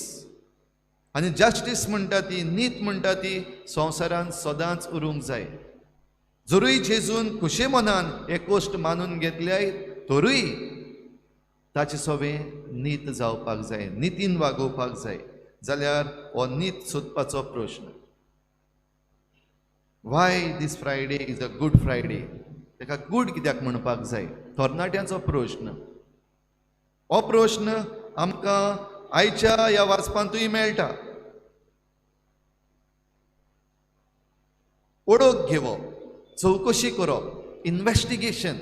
आनी जस्टीस म्हणटा ती, नीत म्हणटा ती संवसारान सदांच उरूंक जाय. जरूय जेजून खुशे मनान हे कोश्ट मानून घेतल्याय तरूय ताचे सवें नीत जावपाक जाय, नितीन वागोवपाक जाय. जाल्यार हो नीत सोदपाचो प्रश्न. Why this Friday is a good Friday, ताका गूड कित्याक म्हणपाक जाय? तरणाट्यांचो प्रश्न. हो प्रश्न आमकां आयच्या ह्या वाचपांतूय मेळटा. ओळख घेवप, चवकशी करप, इन्वेस्टिगेशन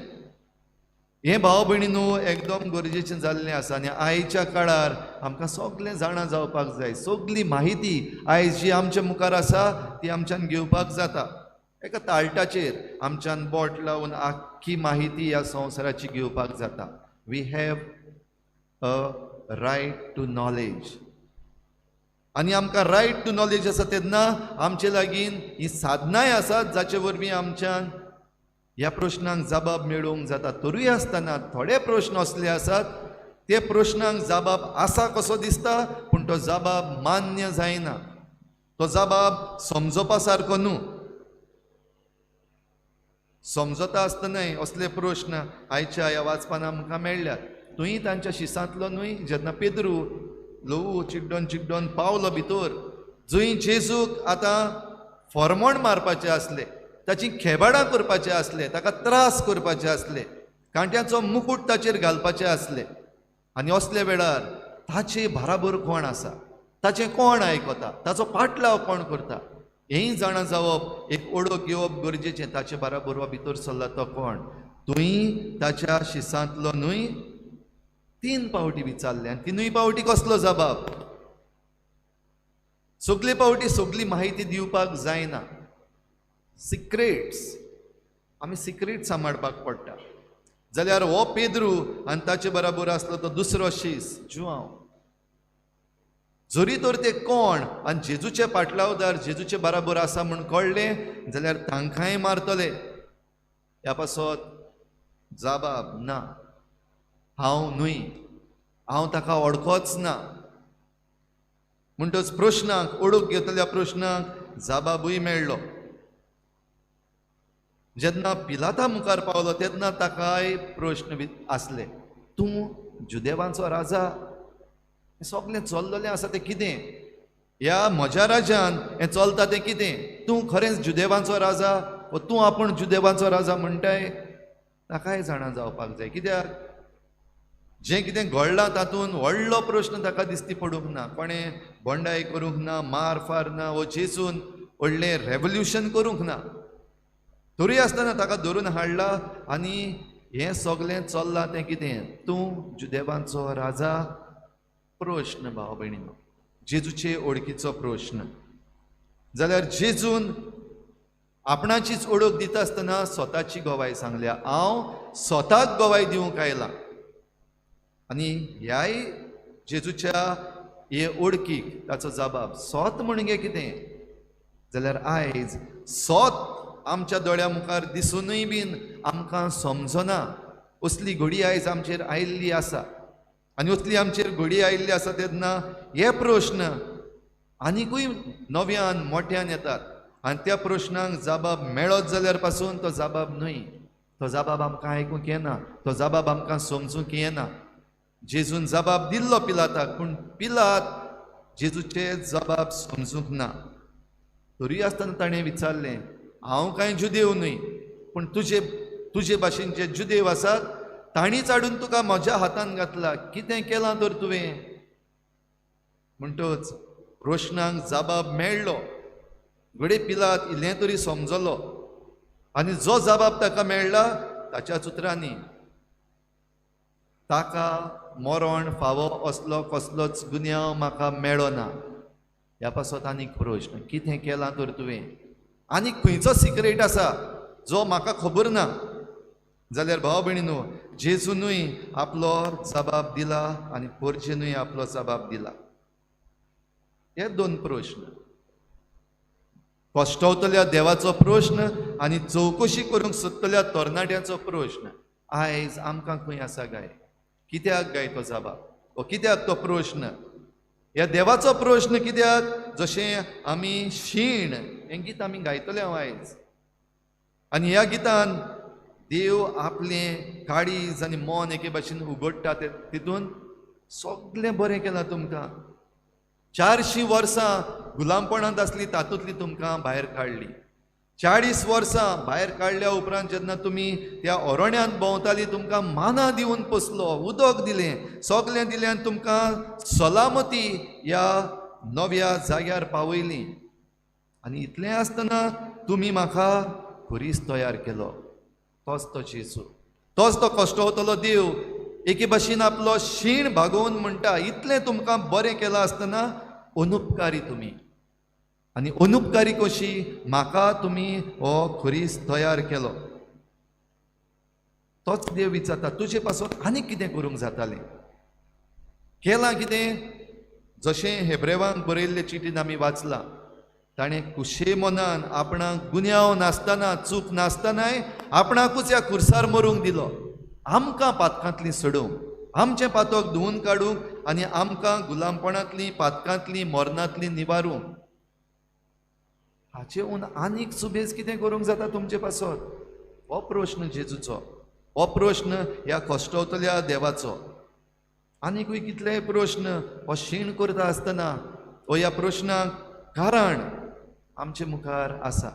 हें भाव भयणीनो एकदम गरजेचें जाल्लें आसा. आनी आयच्या काळार आमकां सगळें जाणा जावपाक जाय, सगळी माहिती आयज जी आमच्या मुखार आसा ती आमच्यान घेवपाक जाता. एका ताळटाचेर आमच्यान बोट लावन आख्खी माहिती ह्या संवसाराची घेवपाक जाता. We have a right to knowledge. आनी आमकां रायट टू नॉलेज आसा तेन्ना आमचे लागीं ही साधनांय आसात जाचे वरवीं आमच्यान ह्या प्रश्नांक जबाब मेळोवंक जाता. तरूय आसतना थोडे प्रश्न असले आसात ते प्रश्नांक जबाब आसा कसो दिसता पूण तो जबाब मान्य जायना, तो जबाब समजोपा सारको न्हू. समजता आसतनाय असले प्रश्न आयच्या ह्या वाचपान आमकां मेळ्ळ्यात. तुंय तांच्या शिसांतलो न्हय. जेन्ना पेद्रू ल्हवू चिड्डोन चिड्डोन पावलो भितर जंय जेजूक आतां फॉर्मोण मारपाचें आसलें, ताची खेबाडां करपाचें आसलें, ताका त्रास करपाचे आसले, कांट्याचो मुकूट ताचेर घालपाचे आसले, आनी असल्या वेळार ताचे बराबर कोण आसा, ताचें कोण आयकता, ताचो पाटलाव कोण करता हेंय जाणा जावप, एक ओळख घेवप गरजेचें. ताचे बराबर हो भितर सरला तो कोण? तुंय ताच्या शिसांतलो न्हय? 3 पावटी विचारले आनी 3 पावटी कसलो जबाब? सगले पावटी सगली माहिती दिवपाक जायना. सिक्रेट्स, आमी सिक्रेट सांबाळपाक पडटा. जाल्यार हो पेद्रू आनी ताचे बराबर आसलो तो दुसरो शीस जुआंव, जरी तर ते कोण आनी जेजूचे पाटलावदार जेजूचे बराबर आसा म्हूण कळ्ळें जाल्यार तांकांय मारतले. ह्या पासत जबाब ना, हांव न्हय, हांव ताका वळखोच ना. म्हणटच प्रश्नाक, ओळख घेतल्या प्रश्नाक जबाबूय मेळ्ळो. जेन्ना पिलाता मुखार पावलो तेन्ना ताकाय प्रश्न आसले, तूं जुदेवांचो राजा, सगळें चल्ललें आसा तें कितें? ह्या म्हज्या राजान हें चलता तें कितें? तूं खरेंच जुदेवांचो राजा वो तूं आपूण जुदेवांचो राजा म्हणटाय? ताकाय जाणा जावपाक जाय. कित्याक जें कितें घडलां तातूंत व्हडलो प्रश्न ताका दिसती पडूंक ना. कोणें बंडाय करूंक ना, मार फार ना, वो जेजून व्हडलें रेवोल्युशन करूंक ना, तरूय आसतना ताका धरून हाडला आनी हें सगळें चल्लां तें कितें? तूं जुदेवांचो राजा? प्रश्न भाव भयणीनो, जेजूचे ओळखीचो प्रश्न. जाल्यार जेजून आपणाचीच ओळख दिता आसतना स्वताची गवाय सांगल्या, हांव स्वताक गवाय दिवंक आयलां. आनी ह्याय जेजूच्या हे ओळखीक ताचो जबाब स्वत म्हणजे कितें? जाल्यार आयज स्वत आमच्या दोळ्या मुखार दिसुनूय बीन आमकां समजना. असली घडी आयज आमचेर आयिल्ली आसा आनी असली आमचेर घडी आयिल्ली आसा तेन्ना हे प्रश्न आनिकूय नव्यान मोठ्यान येतात आनी त्या प्रश्नांक जबाब मेळत जाल्यार पासून तो जबाब न्हय, तो जबाब आमकां आयकूंक येना, तो जबाब आमकां समजूंक येना. जेजून जबाब दिल्लो पिलाताक, पूण पिलात जेजूचे जबाब समजूंक ना. तरी आसतना ताणें विचारलें, हांव कांय जुदेव न्हय, पूण तुजे तुजे भाशेन जे जुदेव आसात तांणीच हाडून तुका म्हज्या हातान घातला, कितें केलां तर तुवें? म्हणटच प्रश्नांक जबाब मेळ्ळो. घडये पिलात इल्लें तरी समजलो आनी जो जबाब ताका मेळ्ळा ताच्याच उतरांनी ताका मरण फावो असलो कसलोच गुन्यांव म्हाका मेळ्ळो ना. ह्या पासत आनीक प्रश्न, कितें केलां तर तुवें? आनी खंयचो सिक्रेट आसा जो म्हाका खबर ना? जाल्यार भाव भयणीनो, जेजूनूय आपलो जबाब दिला आनी पोरजेनूय आपलो जबाब दिला. हे दोन प्रश्न, कश्टवतल्या देवाचो प्रश्न आनी चवकशी करूंक सोदतल्या तरणाट्यांचो प्रश्न आयज आमकां खंय आसा गाय? कित्याक गाय तो जबाब ओ कित्याक तो प्रश्न? ह्या देवाचो प्रश्न कित्याक? जशें आमी शीण हें गीत आमी गायतले हांव आयज, आनी ह्या गितान देव आपलें काळीज आनी मन एके भाशेन उगडटा, तितून सगळें बरें केलां तुमकां. 400 वर्सां गुलामपणांत आसली तातूंतली तुमकां भायर काडली. 40 वर्सां भायर काडल्या उपरांत जेन्ना तुमी त्या अरण्यांत भोंवताली तुमकां माना दिवन पोसलो, उदक दिलें, सगळें दिलें आनी तुमकां सलामती ह्या नव्या जाग्यार पावयली. आनी इतलें आसतना तुमी म्हाका खुरीस तयार केलो. तोच तो जेजू, तोच तो कश्टवतलो देव एके भाशेन आपलो शीण भागोवन म्हणटा, इतलें तुमकां बरें केलां आसतना अनुपकारी तुमी, आनी अनुपकारी कशी म्हाका तुमी हो खुरीस तयार केलो. तोच देव विचारता, तुजे पासून आनी कितें करूंक जातालें? केलां कितें? जशें हेब्रेवांक बरयल्ले चिटीन आमी वाचलां, ताणें कुशे मनान आपणाक गुन्यांव नासतना, चूक नासतनाय आपणाकूच ह्या खुर्सार मरूंक दिलो, आमकां पातकांतलीं सोडोवंक, आमचें पातक धुवून काडूंक आनी आमकां गुलामपणांतलीं, पातकांतलीं, मरणांतलीं निवारूंक. हाचे हून आनीक सुबेज कितें करूंक जाता तुमचे पासत? हो प्रश्न जेजूचो, हो प्रश्न ह्या कश्टवतल्या देवाचो. आनीकूय कितलेय प्रश्न हो शीण करता आसतना हो ह्या प्रश्नाक कारण आमचे मुखार आसा.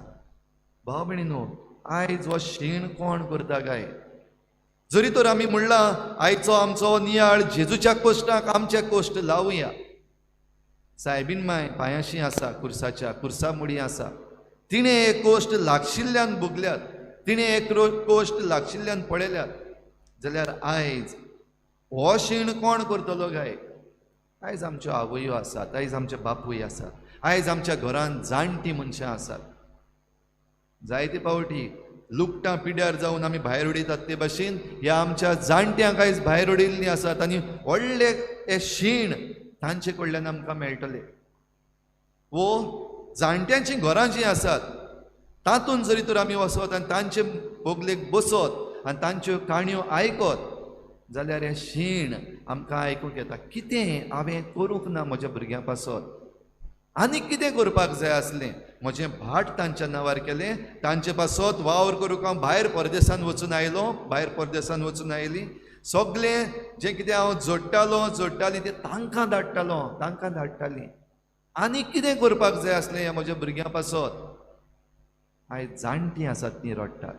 भाव भयणीनो, आयज हो शीण कोण करता काय? जरी तर आमी म्हणलां आयचो आमचो नियाळ जेजूच्या कोश्टाक आमचे कोश्ट लावया. सायबीन माय पांयाशी आसा, खुर्साच्या खुर्सा मुडी आसा, तिणें एक कोश्ट लागशिल्ल्यान भोगल्यात, तिणें एक कोश्ट लागशिल्ल्यान पळयल्यात. जाल्यार आयज हो शीण कोण करतलो काय? आयज आमच्यो आवयो आसात, आयज आमचे बापूय आसात, आयज आमच्या घरांत जाणटीं मनशां आसात. जायते पावटी लुकटां पिड्यार जावन आमी भायर उडयतात ते भाशेन ह्या आमच्या जाणट्यांक आयज भायर उडयल्लीं आसात आनी व्हडले हे शीण तांचे कडल्यान आमकां मेळटले. वो जाणट्यांचीं घरां जीं आसात तातूंत जरी तर आमी वचत आनी तांचे बोगलेक बसत आनी तांच्यो काणयो आयकत जाल्यार हें शीण आमकां आयकूंक येता. कितें हांवें करूंक ना म्हज्या भुरग्यां पासत? आनीक कितें करपाक जाय आसलें? म्हजें भाट तांच्या नांवार केलें, तांचे पासत वावर करूंक हांव भायर परदेसान वचून आयलो, भायर परदेसान वचून आयली. सगळें जें कितें हांव जोडटालो जोडटालीं तें तांकां धाडटालो, तांकां धाडटालीं. आनीक कितें करपाक जाय आसलें ह्या म्हज्या भुरग्यां पासत? आयज जाणटीं आसात तीं रडटात.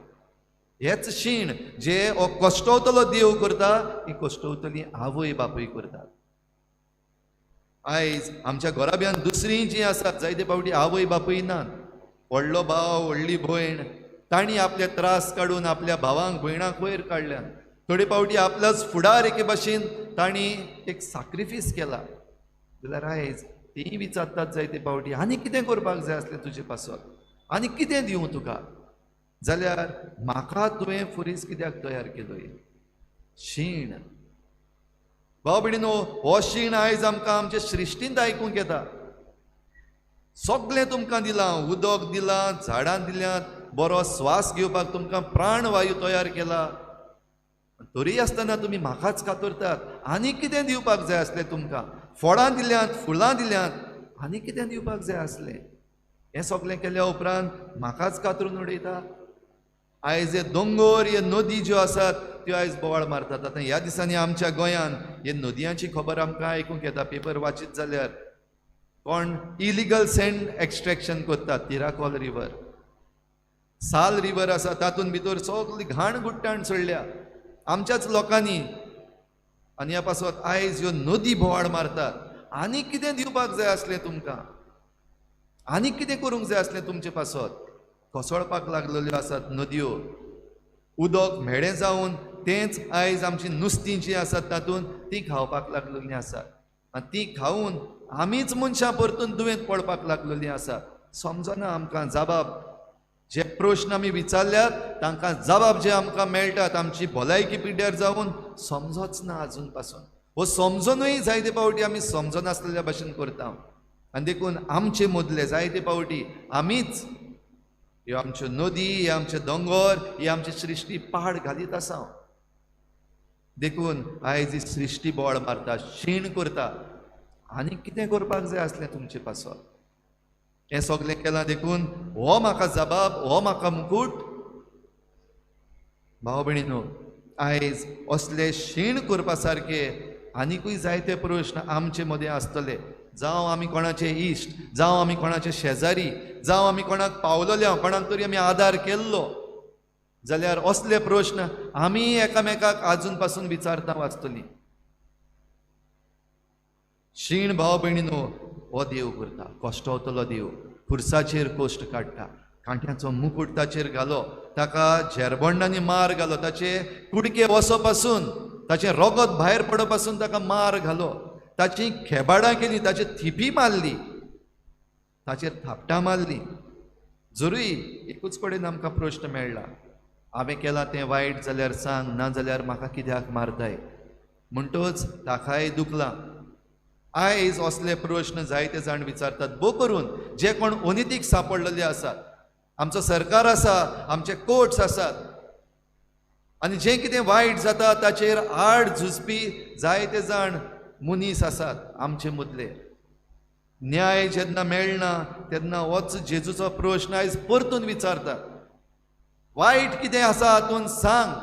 हेच शीण जे हो कश्टवतलो देव करता, ती कश्टवतली आवय बापूय करतात. आयज आमच्या घराब्यान दुसरीं जीं आसात जायते फावटी आवय बापूय नात, व्हडलो भाव व्हडली भयण, तांणी आपले त्रास काडून आपल्या भावांक भयणांक वयर काडल्यात. थोडे फावटी आपल्याच फुडार एके भाशेन तांणी एक साक्रिफीस केला. जाल्यार आयज तीं विचारतात जायते फावटी, आनी कितें करपाक जाय आसलें तुजे पासत? आनी कितें दिवं तुका? जाल्यार म्हाका तुवें फुरीस कित्याक तयार केलोय? शीण. भाव भयणीनो, हो शीण आयज आमकां आमचे सृश्टींत आयकूंक येता. सगळें तुमकां दिलां, उदक दिलां, झाडां दिल्यात, बरो स्वास घेवपाक तुमकां प्राणवायू तयार केला, तरी आसतना तुमी म्हाकाच कातरतात. आनी कितें दिवपाक जाय आसलें तुमकां? फळां दिल्यांत, फुलां दिल्यांत, आनी कितें दिवपाक जाय आसलें? हें सगळें केल्या उपरांत म्हाकाच कातरून उडयता. आयज हे दोंगोर, हे नदी ज्यो आसात त्यो आयज बोवाळ मारतात. आतां ह्या दिसांनी आमच्या गोंयान हे नदयांची खबर आमकां आयकूंक येता. पेपर वाचीत जाल्यार कोण इलिगल सँड एक्स्ट्रेक्शन करतात. तिराकोल रिवर, साल रिवर आसा, तातूंत भितर सगळी घाण गुट्टाण सोडल्या आमच्याच लोकांनी. आनी ह्या पासत आयज ह्यो नदी बोवाळ मारतात. आनी कितें दिवपाक जाय आसलें तुमकां? आनी कितें करूंक जाय आसलें तुमचे पासत? कोसळपाक लागलेल्यो आसात नदयो, उदक म्हेळें जावन तेंच आयज आमची नुस्तीं जीं आसात तातूंत तीं खावपाक लागलेलीं आसात. आनी तीं खावन आमीच मनशां परतून दुयेंत पडपाक लागलेलीं आसात. समजना आमकां जबाब. जे प्रश्न आमी विचारल्यात तांकां जबाब जे आमकां मेळटात आमची भलायकी पिड्ड्यार जावन समजच ना आजून पासून. हो समजूनय जायते फावटी आमी समजनासलेल्या भशेन करता. आनी देखून आमचे मदले जायते फावटी आमीच ह्यो आमच्यो नदी, हे आमचे दोंगोर, ही आमची सृश्टी पाड घालीत आसा. देखून आयज ही सृश्टी बोवाळ मारता, शीण करता. आनी कितें करपाक जाय आसलें तुमचे पासत? हें सगळें केलां देखून हो म्हाका जबाब, हो म्हाका मुकूट. भाव भयणीनो, आयज असले शीण करपा सारके आनिकूय जायते प्रश्न आमचे मदें आसतले. जावं आमी कोणाचे इश्ट, जावं आमी कोणाचे शेजारी, जावं आमी कोणाक पावलेले, कोणाक तरी आमी आदार केल्लो जाल्यार असले प्रश्न आमी एकामेकाक आजून पासून विचारता वाचतली. शीण भाव भयणीनो हो देव करता. कश्टवतलो देव खुर्साचेर कश्ट काडटा, कांट्याचो मुकूट ताचेर घालो, ताका झेरबोंडांनी मार घालो, ताचे कुडके वसो पासून, ताचें रगत भायर पडो पासून ताका मार घालो, ताची खेबाडां केली, ताची थिपी मारली, ताचेर थापटां मारली. जरूय एकूच कडेन आमकां प्रश्न मेळ्ळा, हांवें केलां तें वायट जाल्यार सांग, ना जाल्यार म्हाका कित्याक मारताय? म्हणटच ताकाय दुखलां. आयज असले प्रश्न जायते जाण विचारतात, भोव करून जे कोण अनितीक सापडलेले आसात. आमचो सरकार आसा, आमचे कोर्ट्स आसात, आनी जें कितें वायट जाता ताचेर आड झुजपी जायते जाण मनीस आसात आमचे मदले. न्याय जेन्ना मेळना तेन्ना होच जेजूचो प्रश्न आयज परतून विचारतात, वायट कितें आसा हातून सांग.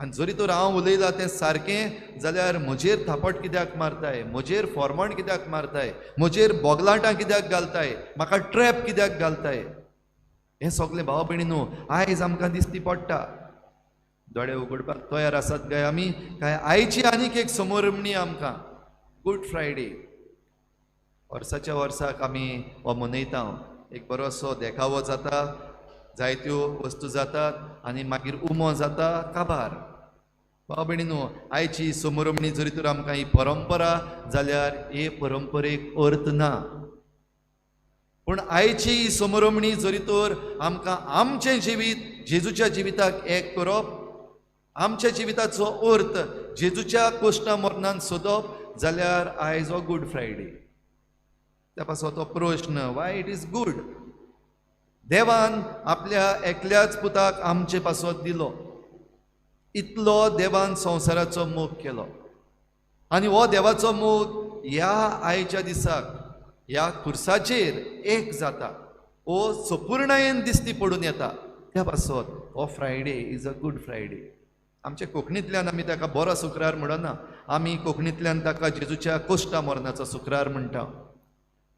आनी जरी तर हांव उलयलां तें सारकें जाल्यार म्हजेर थापट कित्याक मारताय, म्हजेर फॉर्मण कित्याक मारताय, म्हजेर बोगलाटां कित्याक घालताय, म्हाका ट्रॅप कित्याक घालताय? हें सगळें भाव भयणीनो आयज आमकां दिसती पडटा. दोळे उगडपाक तयार आसात काय आमी? काय आयची आनीक एक समोरमणी आमकां गुड फ्रायडे वर्साच्या वर्साक आमी हो मनयता. एक बरोसो देखावो जाता, जायत्यो वस्तू जातात आनी मागीर उमो जाता काबार. भाव भयणीनो आयची समोरमणी जरी तर आमकां ही परंपरा जाल्यार हे परंपरेक अर्थ ना, पूण आयची ही समोरमणी जरी तर आमकां आमचें जिवीत जेजूच्या जिविताक एक करप, आमच्या जिविताचो अर्थ जेजूच्या कोश्टा मरणान सोदप जाल्यार आयज हो गुड फ्रायडे. त्या पासत तो प्रश्न why it is good. देवान आपल्या एकल्याच पुताक आमचे पासत दिलो, इतलो देवान संवसाराचो मोग केलो. आनी हो देवाचो मोग ह्या आयच्या दिसाक ह्या खुर्साचेर एक जाता, हो सपुर्णायेन दिसती पडून येता. त्या पासत हो Friday is a good Friday. आमच्या कोंकणींतल्यान आमी ताका बरो शुक्रार म्हणना, आमी कोंकणींतल्यान ताका जेजूच्या कोश्टा मरणाचो शुक्रार म्हणटा.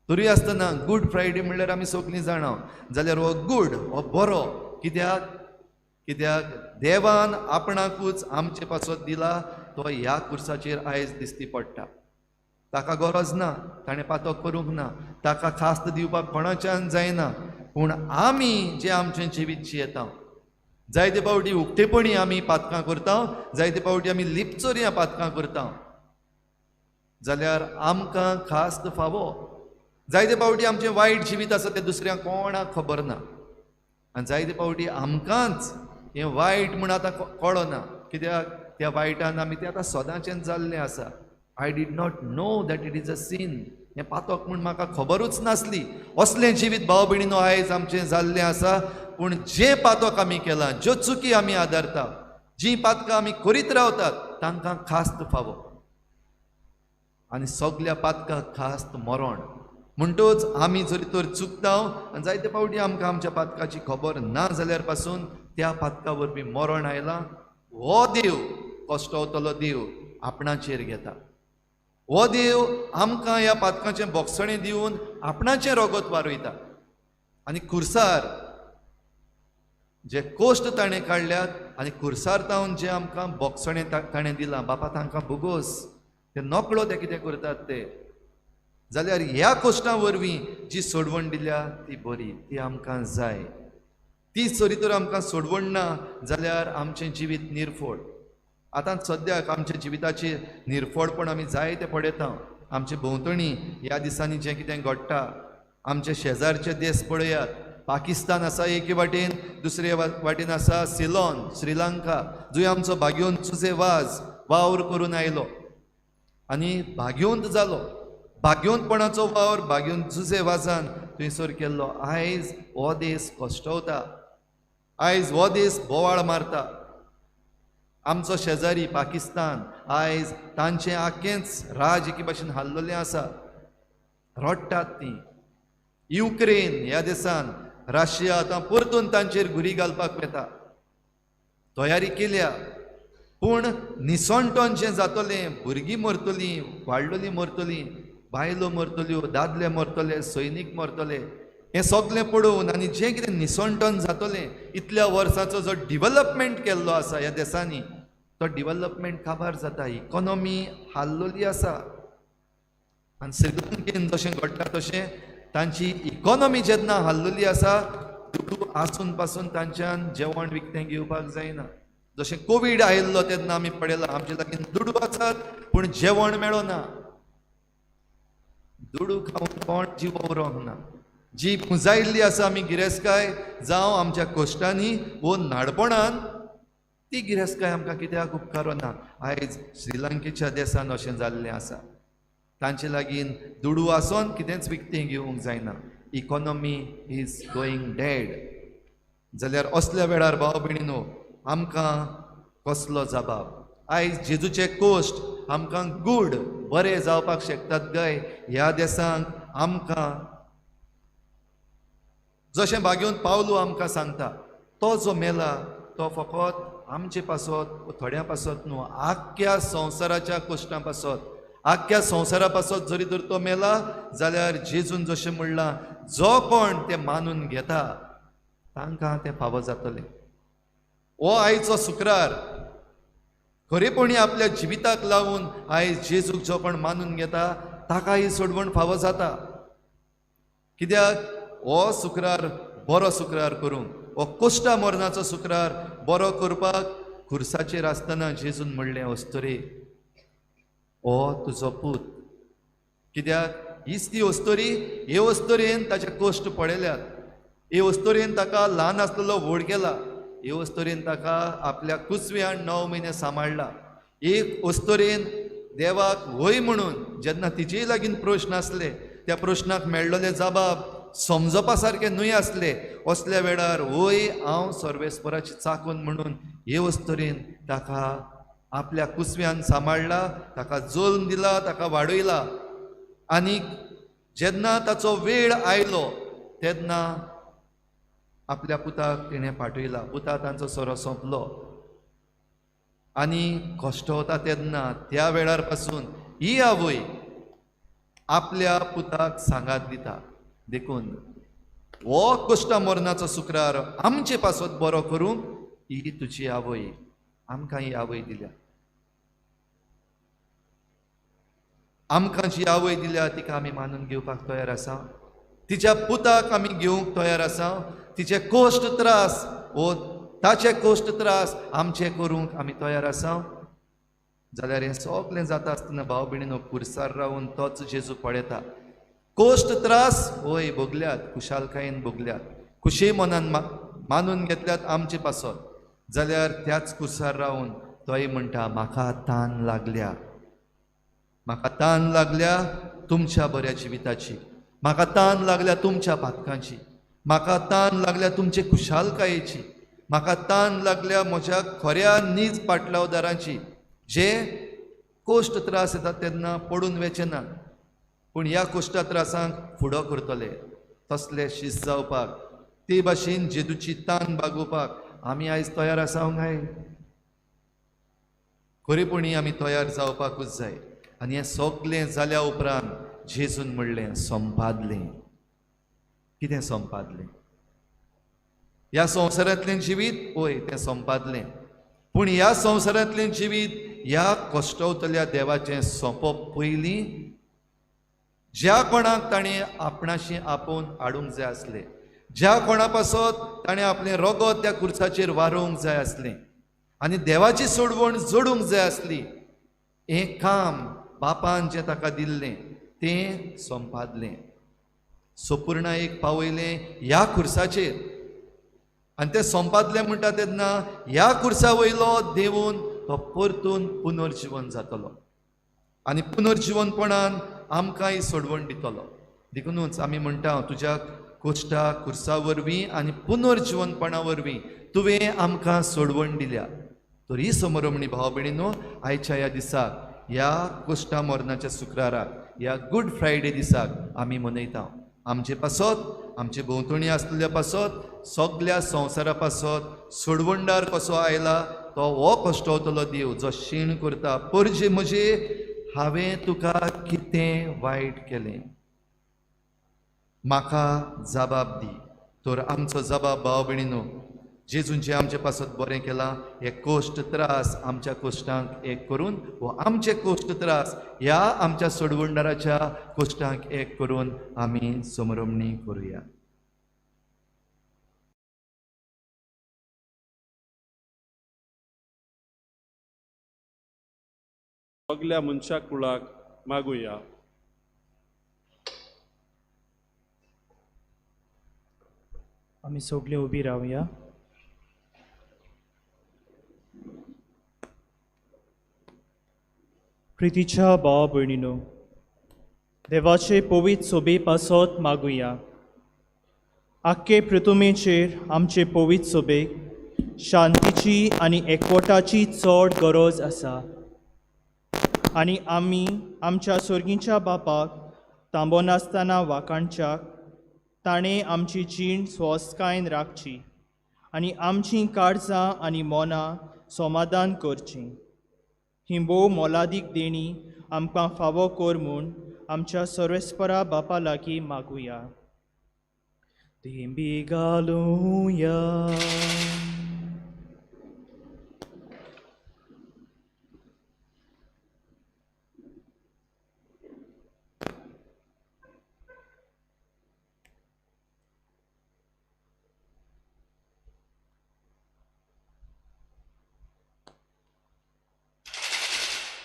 तरी आसतना गुड फ्रायडे म्हणल्यार आमी सगळीं जाणा जाल्यार हो गुड, हो बरो कित्याक? कित्याक देवान आपणाकूच आमचे पासत दिला, तो ह्या खुर्साचेर आयज दिसती पडटा. ताका गरज ना, ताणें पातक करूंक ना, ताका खास्त दिवपाक कोणाच्यान जायना, पूण आमी जें आमचें जिवीत जियेता, जायते फावटी उक्तेपणी आमी पातकां करता, जायते फावटी आमी लिपचोरयां पातकां करता, जाल्यार आमकां खास्त फावो. जायते फावटी आमचें वायट जिवीत आसा तें दुसऱ्यांक कोणाक खबर ना, आनी जायते फावटी आमकांच हें वायट म्हूण आतां कळना, कित्याक त्या वायटान आमी तें आतां सदांचें जाल्लें आसा. I did not know that it is a sin, हें पातक म्हूण म्हाका खबरूच नासली. असलें जिवीत भाव भयणीनो आयज आमचें जाल्लें आसा. पूण जें पातक आमी केलां, ज्यो चुकी आमी आदारता, जीं पातकां आमी करीत रावतात तांकां खास्त फावो आनी सगल्या पातकांक खास्त मरण. म्हणटच आमी जरी तर चुकता आनी जायते फावटी आमकां आमच्या पातकाची खबर ना जाल्यार पासून त्या पातका वरवीं मरण आयलां. हो देव कश्टवतलो देव आपणाचेर घेता. हो देव आमकां ह्या पातकाचें बोगसणें दिवन आपणाचें रगत वारयता आनी खुर्सार जे कोश्ट ताणें काडल्यात आनी खुर्सार तावन जें आमकां बोगसणें ताणें दिलां, बापा तांकां भोगोस, ते नकळो ते कितें करतात ते, जाल्यार ह्या कोश्टां वरवीं जी सोडवण दिल्या ती बरी, ती आमकां जाय. ती जरी तर आमकां सोडवण ना जाल्यार आमचें जिवीत निर्फोड. आतां सद्याक आमच्या जिविताचेर निर्फोडपण आमी जायते पळयता. आमचे भोंवतणी ह्या दिसांनी जें कितें घडटा, आमचे शेजारचे देश पळयात, पाकिस्तान आसा एके वाटेन, दुसरे वाटेन आसा सिलोन, श्रीलंका, जंय आमचो भाग्योन जुजे वाज वावर करून आयलो आनी भाग्योंत जालो. भाग्योंतपणाचो वावर भाग्योन जुजे वाजान थंयसर केल्लो. आयज हो देश कश्टवता, आयज हो देश बोवाळ मारता. आमचो शेजारी पाकिस्तान आयज तांचें आख्खेंच राज एके भाशेन हाल्लोलें आसा, रडटात तीं. युक्रेन ह्या देसान रशिया आतां परतून तांचेर घुरी घालपाक वता, तयारी केल्या. पूण निसणटोन जें जातलें, भुरगीं मरतलीं, वाडलोलीं मरतलीं, बायलो मरतल्यो, दादले मरतले, सैनीक मरतले, हें सगलें पळोवन आनी जें कितें निसणटोन जातलें, इतल्या वर्साचो जो डिवलपमेंट केल्लो आसा ह्या देसांनी, तो डिवलपमेंट काबार जाता. इकॉनॉमी हाल्लोली आसा आनी श्रीलंकेन जशें घडटा तशें तांची इकॉनॉमी जेन्ना हाल्लोली आसा, दुडू आसून पासून तांच्यान जेवण विकतें घेवपाक जायना. जशें कोवीड आयिल्लो तेन्ना आमी पळयलां, आमचे लागीं दुडू आसात पूण जेवण मेळना. दुडू खावन कोण जीव उरोंक ना. जी पुंजायिल्ली आसा आमी गिरेस्तकाय, जावं आमच्या कोश्टांनी वो नाडपणान, ती गिरेस्तकाय आमकां कित्याक उपकारना. आयज श्रीलंकेच्या देसान अशें जाल्लें आसा, तांचे लागीं दुडू आसून कितेंच विकतें घेवंक जायना. Economy is going dead. जाल्यार असल्या वेळार भाव भयणीनो आमकां कसलो जबाब? आयज जेजूचे कोश्ट आमकां गूड बरे जावपाक शकतात काय ह्या देसांक? आमकां जशें भाग्योन पावलो आमकां सांगता, तो जो मेला तो फकत आमचे पासत, थोड्यां पासत न्हू, आख्ख्या संवसाराच्या कोश्टां पासत, आख्ख्या संवसारा पासत जरी तर तो मेला जाल्यार जेजून जशें म्हणलां, जो कोण ते मानून घेता तांकां तें फावो जातलें. हो आयचो शुक्रार खरेपणी आपल्या जिविताक लावन आयज जेजूक जो कोण मानून घेता ताका ही सोडवण फावो जाता. कित्याक हो शुक्रार बरो शुक्रार करूंक, हो कोश्टा मरणाचो शुक्रार बरो करपाक खुर्साचेर आसतना जेजून म्हणलें, अस्तुरे हो तुजो पूत. कित्याक हीच ती अस्तुरी, हे अस्तुरेन ताचे कोश्ट पळयल्यात, हे अस्तुरेन ताका ल्हान आसलेलो व्हड केला, हे अस्तुरेन ताका आपल्या कुसव्यान 9 म्हयने सांबाळ्ळा. एक अस्तुरेन देवाक वय म्हणून जेन्ना तिचेय लागीं प्रश्न आसले, त्या प्रश्नाक मेळ्ळोले जबाब समजपा सारके न्हय आसले, असल्या वेळार वय हांव सर्वेस्पराची चाकून म्हणून हे अस्तुरेन ताका आपल्या कुसव्यान सांबाळ्ळा, ताका जल्म दिला, ताका वाडयला. आनी जेन्ना ताचो वेळ आयलो तेन्ना आपल्या पुताक तिणें पाठयला. पुता तांचो सोरो सोंपलो आनी कश्ट वता तेन्ना त्या वेळार पासून ही आवय आपल्या पुताक सांगात दिता. देखून हो कश्टा मरणाचो शुक्रार आमचे पासत बरो करूंक ही तुजी आवय आमकां ही आवय दिल्या. आमकां जी आवय दिल्या तिका आमी मानून घेवपाक तयार आसा, तिच्या पुताक आमी घेवंक तयार आसा, तिचे कोश्ट त्रास वो ताचे कोश्ट त्रास आमचे करूंक आमी तयार आसा. जाल्यार हें सगळें जाता आसतना भाव भयणीनो खुर्सार रावन तोच जेजू पळयता. कोश्ट त्रास वय भोगल्यात, खुशालकायेन भोगल्यात, खुशी मनान मानून घेतल्यात आमचे पासत, जाल्यार त्याच खुर्सार रावन तोय म्हणटा, म्हाका तान लागल्या, म्हाका तान लागल्या तुमच्या बऱ्या जिविताची, म्हाका तान लागल्या तुमच्या पातकांची, म्हाका तान लागल्या तुमचे खुशालकायेची, म्हाका तान लागल्या म्हज्या खऱ्या नीज पाटलावदारांची, जे कोश्ट त्रास येतात तेन्ना पडून वेचे ना, पूण ह्या कोश्टा त्रासांक फुडो करतले. तसले शीस जावपाक, ते भाशेन जेजूची तान बागोवपाक आमी आयज तयार आसा काय? खरेपणी आमी तयार जावपाकूच जाय. आनी हें सगलें जाल्या उपरांत जेजून म्हणलें संपादलें. कितें संपादलें? ह्या संवसारांतलें जिवीत वय तें संपादलें, पूण ह्या संवसारांतलें जिवीत ह्या कश्टवतल्या देवाचें सोंपप पयलीं ज्या कोणाक ताणें आपणाशी आपोवन हाडूंक जाय आसलें, ज्या कोणा पासत ताणें आपलें रगत त्या खुर्साचेर वारोवंक जाय आसलें आनी देवाची सोडवण जोडूंक जाय आसली, हें काम बापान जें ताका दिल्लें तें संपादलें, सोपूर्णा एक पावयलें ह्या खुर्साचेर. आनी तें संपादलें म्हणटा तेन्ना ह्या खुर्सा वयलो देवून तो परतून पुनर्जिवन जातलो आनी पुनर्जिवनपणान आमकां ही सोडवण दितलो. देखुनूच आमी म्हणटा तुज्या कोश्टा खुर्सा वरवीं आनी पुनर्जिवनपणा वरवीं तुवें आमकां सोडवण दिल्या. तर ही समरमणी भाव भयणीनो आयच्या ह्या दिसाक, ह्या कोश्टा मरणाच्या शुक्राराक, ह्या गुड फ्रायडे दिसाक आमी मनयता. आमचे पासत, आमचे भोंवतणी आसलेल्या पासत, सगल्या संवसारा पासत सोडवणदार कसो आयला तो हो कश्टवतलो देव जो शीण करता, परजे म्हजे हांवें तुका कितें वायट केलें, म्हाका जबाब दी. तर आमचो जबाब भाव भयणीनो, जेजून जें आमचे पासत बरें केलां हे कोश्ट त्रास आमच्या कोश्टांक एक करून, वो आमचे कोश्ट त्रास ह्या आमच्या सोडवणदाराच्या कोश्टांक एक करून आमी समरमणी करुया. सगल्या मनशा कुळाक मागुया. आमी सगळे उबी रावया. प्रितीच्या भाव भयणीनो, देवाचे पवित्र सोबे पासत मागुया. आख्खे पृथुमेचेर आमचे पवित्र सोबेक शांतीची आनी एकवटाची चड गरज आसा आनी आमी आमच्या सोर्गीच्या बापाक तांबोनासतना वाखाणच्याक ताणें आमची जीण स्वस्कायेन राखची आनी आमचीं काळजां आनी मनां समाधान करचीं. ही भोव मोलादीक देणी आमकां फावो कर म्हूण आमच्या सर्वेस्परा बापा लागीं मागुया. दिंबी घालुया.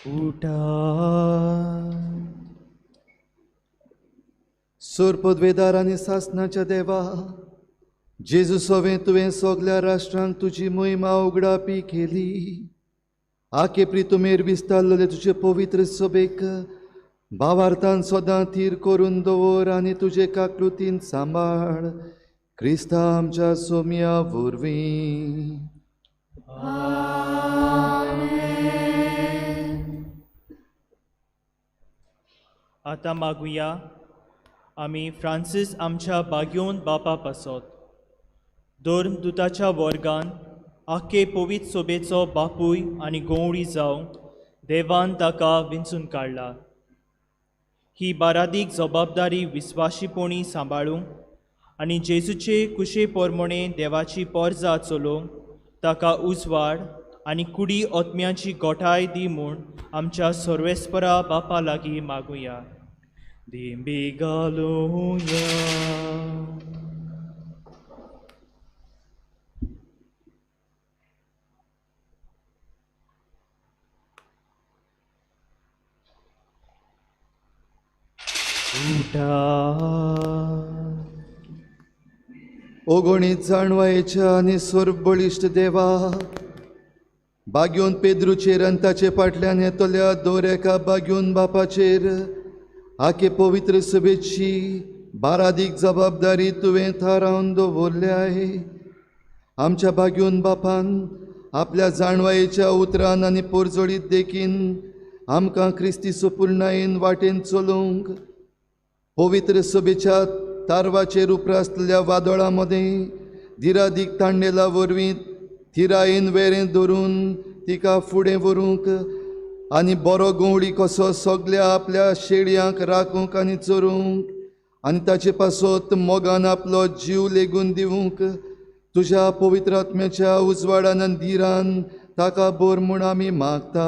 उठा. सोरपदवेदार आनी सासणाच्या देवा, जेजू सोवें तुवें सगल्या राष्ट्रांक तुजी मोहिमा उगडापी केली. आखे प्रितुमेर विस्तारलेले तुजे पवित्र सोबेक भावार्थान सदां थीर करून दवर आनी तुजे काकृतीन सांबाळ, क्रिस्ता आमच्या सोम्या वरवीं. आतां मागुया आमी फ्रांसीस आमच्या बाग्योन बापा पासत धर्मदुताच्या वर्गान आख्खे पवित्र सोबेचो बापूय आनी गंवडी जावंक देवान ताका विंचून काडला. ही बारादीक जबाबदारी विस्वाशीपणी सांबाळूंक आनी जेजूचे कुशे पोरमोणे देवाची पोरजा चलोवंक ताका उजवाड आनी कुडी आत्म्याची गोठाय दी म्हूण आमच्या सर्वेस्परा बापा लागीं मागुया. दिंबी घालुया. उठा. ओगणीत जाणवायेच्या आनी सर्वबळिश्ट देवा, बाग्योन पेद्रूचेर आनी ताचे फाटल्यान येतल्या दर एका बाग्योन बापाचेर आखे पवित्र सभेची बारादीक जबाबदारी तुवें थारावन दवरल्याय. आमच्या भाग्यून बापान आपल्या जाणवायेच्या उतरान आनी पोरजोळीत देखीन आमकां क्रिस्ती सुपुर्णायेन वाटेन चलोवंक पवित्र सभेच्या तारवाचेर उप्रासलेल्या वादळां मदें दिरादीक तांडेला वरवीं थिरायेन वेरें धरून तिका फुडें व्हरूंक आनी बरो गंवडी कसो सगल्या आपल्या शेळयांक राखूंक आनी चरूंक आनी ताचे पासत मोगान आपलो जीव लेगून दिवंक तुज्या पवित्र आत्म्याच्या उजवाडान आनी धिरान ताका बोर म्हूण आमी मागता,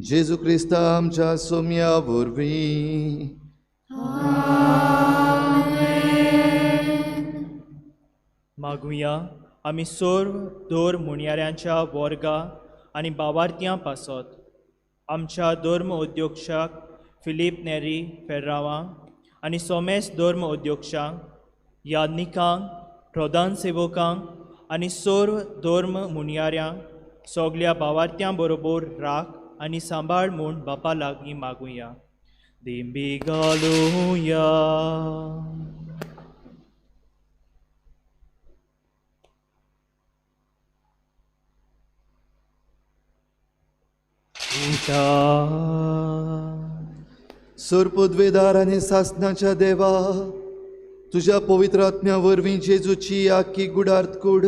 जेजू क्रिस्ता आमच्या सोम्या वरवीं. मागुया आमी सर्व दोर मुणयाऱ्यांच्या वर्गा आनी बावारत्यां पासत आमच्या धर्म उद्योक्षाक फिलीप नेरी फेर्रावांक आनी सोमेस धर्म उद्योक्षांक, याज्ञिकांक, प्रधान सेवकांक आनी सर्व धर्म मुणयाऱ्यांक सगल्या बावारत्यां बरोबर राख आनी सांबाळ म्हूण बापा लागीं मागुया. दिंबी घालुया. सोरपदवेदार आनी सासणाच्या देवा, तुज्या पवित्र आत्म्या वरवीं जेजूची आख्खी गुडार्थ कूड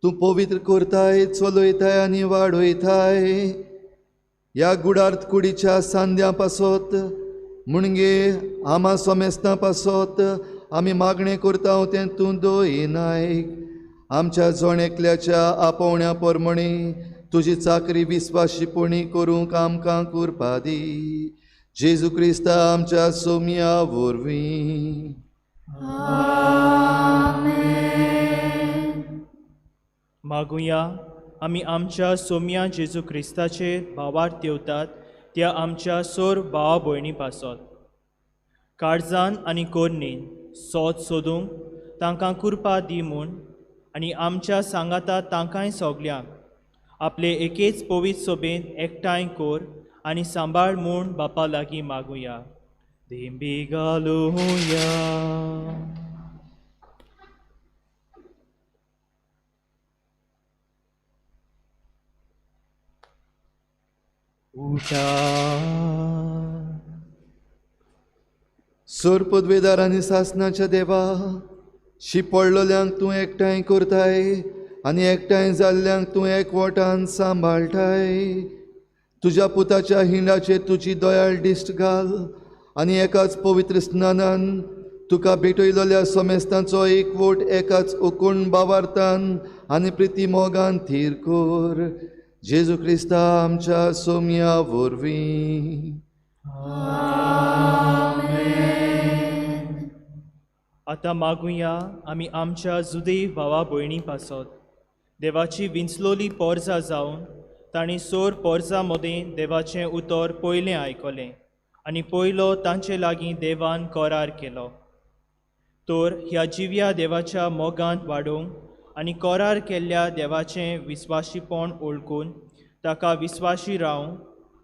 तूं पवित्र करताय, चलयताय आनी वाडयताय. ह्या गुडार्थ कुडीच्या सांद्यां पासत म्हणगे आमा सोमेस्तां पासत आमी मागणें करता तें तूं दयनायक. आमच्या जण एकल्याच्या आपोवण्या परमणी तुजी चाकरी विस्वाशीपणी करूंक आमकां कुरपा दी, जेजू क्रिस्ता आमच्या सोम्या वरवीं. मागुया आमी आमच्या सोम्या जेजू क्रिस्ताचेर भावार्थ देवतात त्या आमच्या सोर भावा भयणी पासत काळजान आनी कोरणेन सोद सोदूंक तांकां कुरपा दी म्हूण आनी आमच्या सांगाता तांकांय सगल्यांक आपले एकेच पवित्र सोबेंत एकठांय कोर आनी सांबाळ म्हूण बापा लागीं मागुया. दिंबी घालुया. उठा. सोरपदवेदार आनी सासणाच्या देवा, शिपडलोल्यांक तूं एकठांय करताय आनी एकठांय जाल्ल्यांक तूं एकवटान सांबाळटाय. तुज्या पुताच्या हिंडाचेर तुजी दयाळ दिश्ट घाल आनी एकाच पवित्र स्नानान तुका भेटयलोल्या सोमेस्तांचो एकवट एकाच ओकोण बावार्तान आनी प्रिती मोगान थीर कर, जेजू क्रिस्ता आमच्या सोम्या वरवीं. आतां मागुया आमी आमच्या जुदेव भावा भयणी पासत देवाची विंचलोली पोरजा जावन तांणी सोर पोरजा मदें देवाचें उतर पयलें आयकलें आनी पयलो तांचे लागीं देवान करार केलो. तर ह्या जिव्या देवाच्या मोगांत वाडोवंक आनी करार केल्ल्या देवाचें विस्वाशीपण ओळखून ताका विस्वाशी रावंक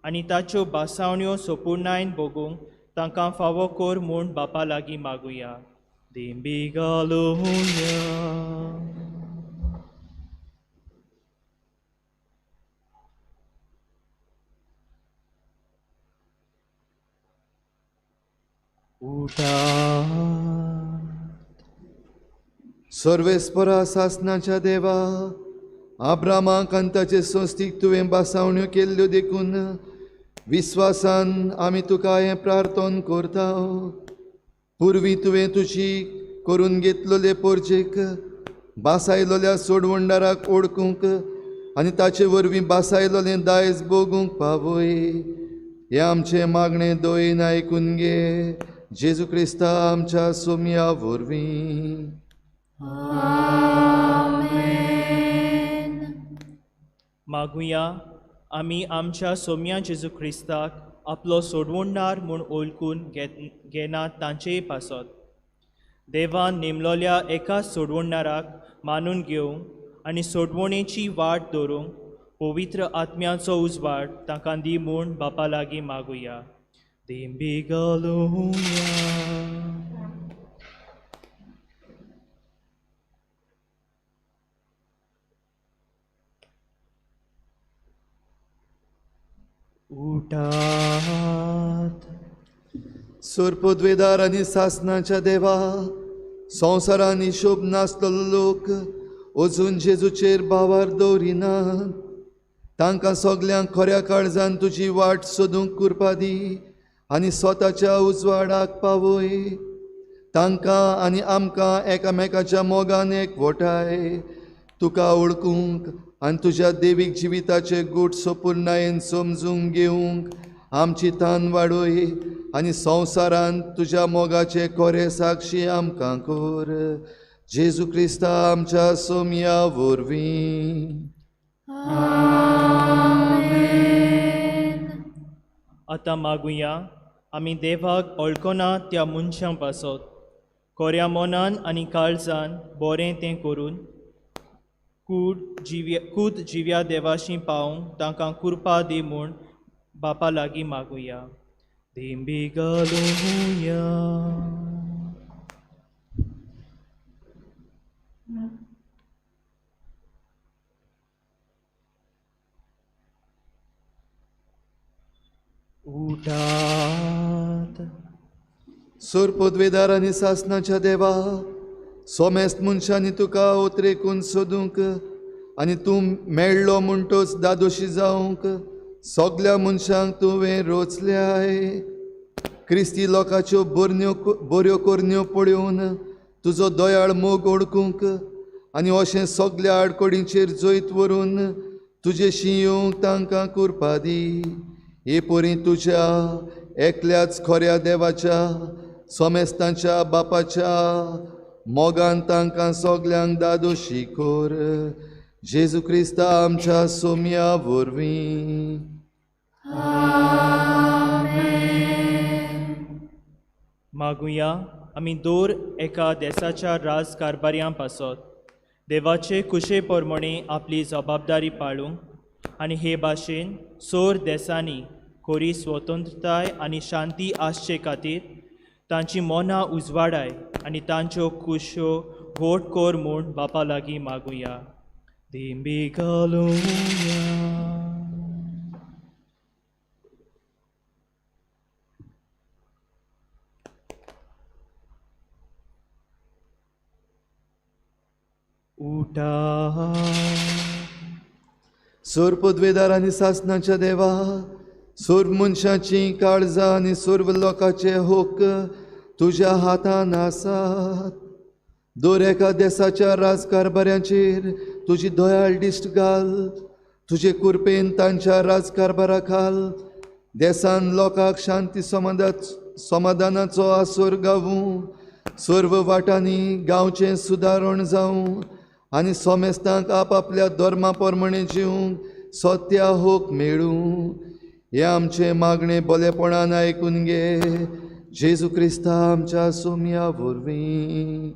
आनी ताच्यो भासावण्यो सोपुर्णायन भोगूंक तांकां फावो कर म्हूण बापा लागीं मागुया. दिंबी घालुया. उठा. सर्वेस्परा सासणाच्या देवा, आब्रामाक आनी ताचे संस्थीक तुवें बासावण्यो केल्ल्यो देखून विस्वासान आमी तुका हें प्रार्थन करता. पुर्वी तुवें तुजी करून घेतलोले पोरजेक बासायलोल्या सोडवणदाराक ओळखूंक आनी ताचे वरवीं बासायलोलें दायज भोगूंक पावय. हें आमचें मागणें दयेन आयकून घे, जेजू क्रिस्ता आमच्या सोम्या वरवीं. मागुया आमी आमच्या सोम्या जेजू क्रिस्ताक आपलो सोडवणदार म्हूण ओळखून घेनात तांचेय पासत देवान नेमलोल्या एका सोडवणदाराक मानून घेवंक आनी सोडवणेची वाट दवरूंक पवित्र आत्म्याचो उजवाड तांकां दी म्हूण बापा लागीं मागुया. दिंबी घालुया. उठात. सोरपदवेदार आनी सासनाच्या देवा, संवसारान हिशोब नासलो लोक अजून जेजूचेर भावार दवरिनात. तांकां सगल्यांक खऱ्या काळजान तुजी वाट सोदूंक कुरपा दी आनी स्वताच्या उजवाडाक पावय. तांकां आनी आमकां एकामेकाच्या मोगान एकवटाय. तुका वळखूंक आनी तुज्या देवीक जिविताचे गूट सोपुर्णायेन समजूंक घेवंक आमची तान वाडय आनी संवसारांत तुज्या मोगाचे खरे साक्षी आमकां कर. जेजू क्रिस्ता आमच्या सोमया वरवीं. आतां मागुया आमी देवाक वळखना त्या मनशां पासत खऱ्या मनान आनी काळजान बरें तें करून कूद जिव्या देवाशी पावूंक तांकां कुरपा दी म्हूण बापा लागीं मागुया. दिंबी घालुया. उठात. सोरपदवेदार आनी सासनाच्या देवा, सोमेस्त मनशांनी तुका उतरेकून सोदूंक आनी तूं मेळ्ळो म्हणटोच दादोशी जावंक सगल्या मनशांक तुवें रोचल्याय. क्रिस्ती लोकांच्यो बऱ्यो करण्यो पळोवन तुजो दयाळ मोग ओळखूंक आनी अशें सगल्या आडकोडींचेर जैत व्हरून तुजेशी येवंक तांकां कुरपा दी. हे परी तुज्या एकल्याच खऱ्या देवाच्या सोमेस्तांच्या बापाच्या मोगान तांकां सगल्यांक दादोशी कर. जेजू क्रिस्ता आमच्या सोमया वरवीं. मागुया आमी दर एका देसाच्या राजकारभार्यां पासत देवाचे कुशे प्रमाणे आपली जबाबदारी पाळूंक आनी हे भाशेन सोर देसांनी खरी स्वतंत्रताय आनी शांती आसचे खातीर तांची मनां उजवाडाय आनी तांच्यो कुश्यो घोट कर म्हूण बापा लागीं मागुया. दिंबी घालुया. उठात. सोरपदवेदार आनी सासनाच्या देवा, सर्व मनशाची काळजां आनी सर्व लोकांचे हक्क तुज्या हातान आसात. दर एका देसाच्या राजकारभाऱ्यांचेर तुजी दयाळ दिश्ट घाल. तुजे कुरपेन तांच्या राजकारभारा खाल देसान लोकांक शांती समाधानाचो आसर गावूं. सर्व वाटांनी गांवचें सुदारण जावं आनी सोमेस्तांक आपआपल्या धर्मा प्रमाणे जिवंक सत्या हक मेळूं. हें आमचें मागणें बलेपणान आयकून घे. जेजू क्रिस्ता आमच्या सोमया वरवीं.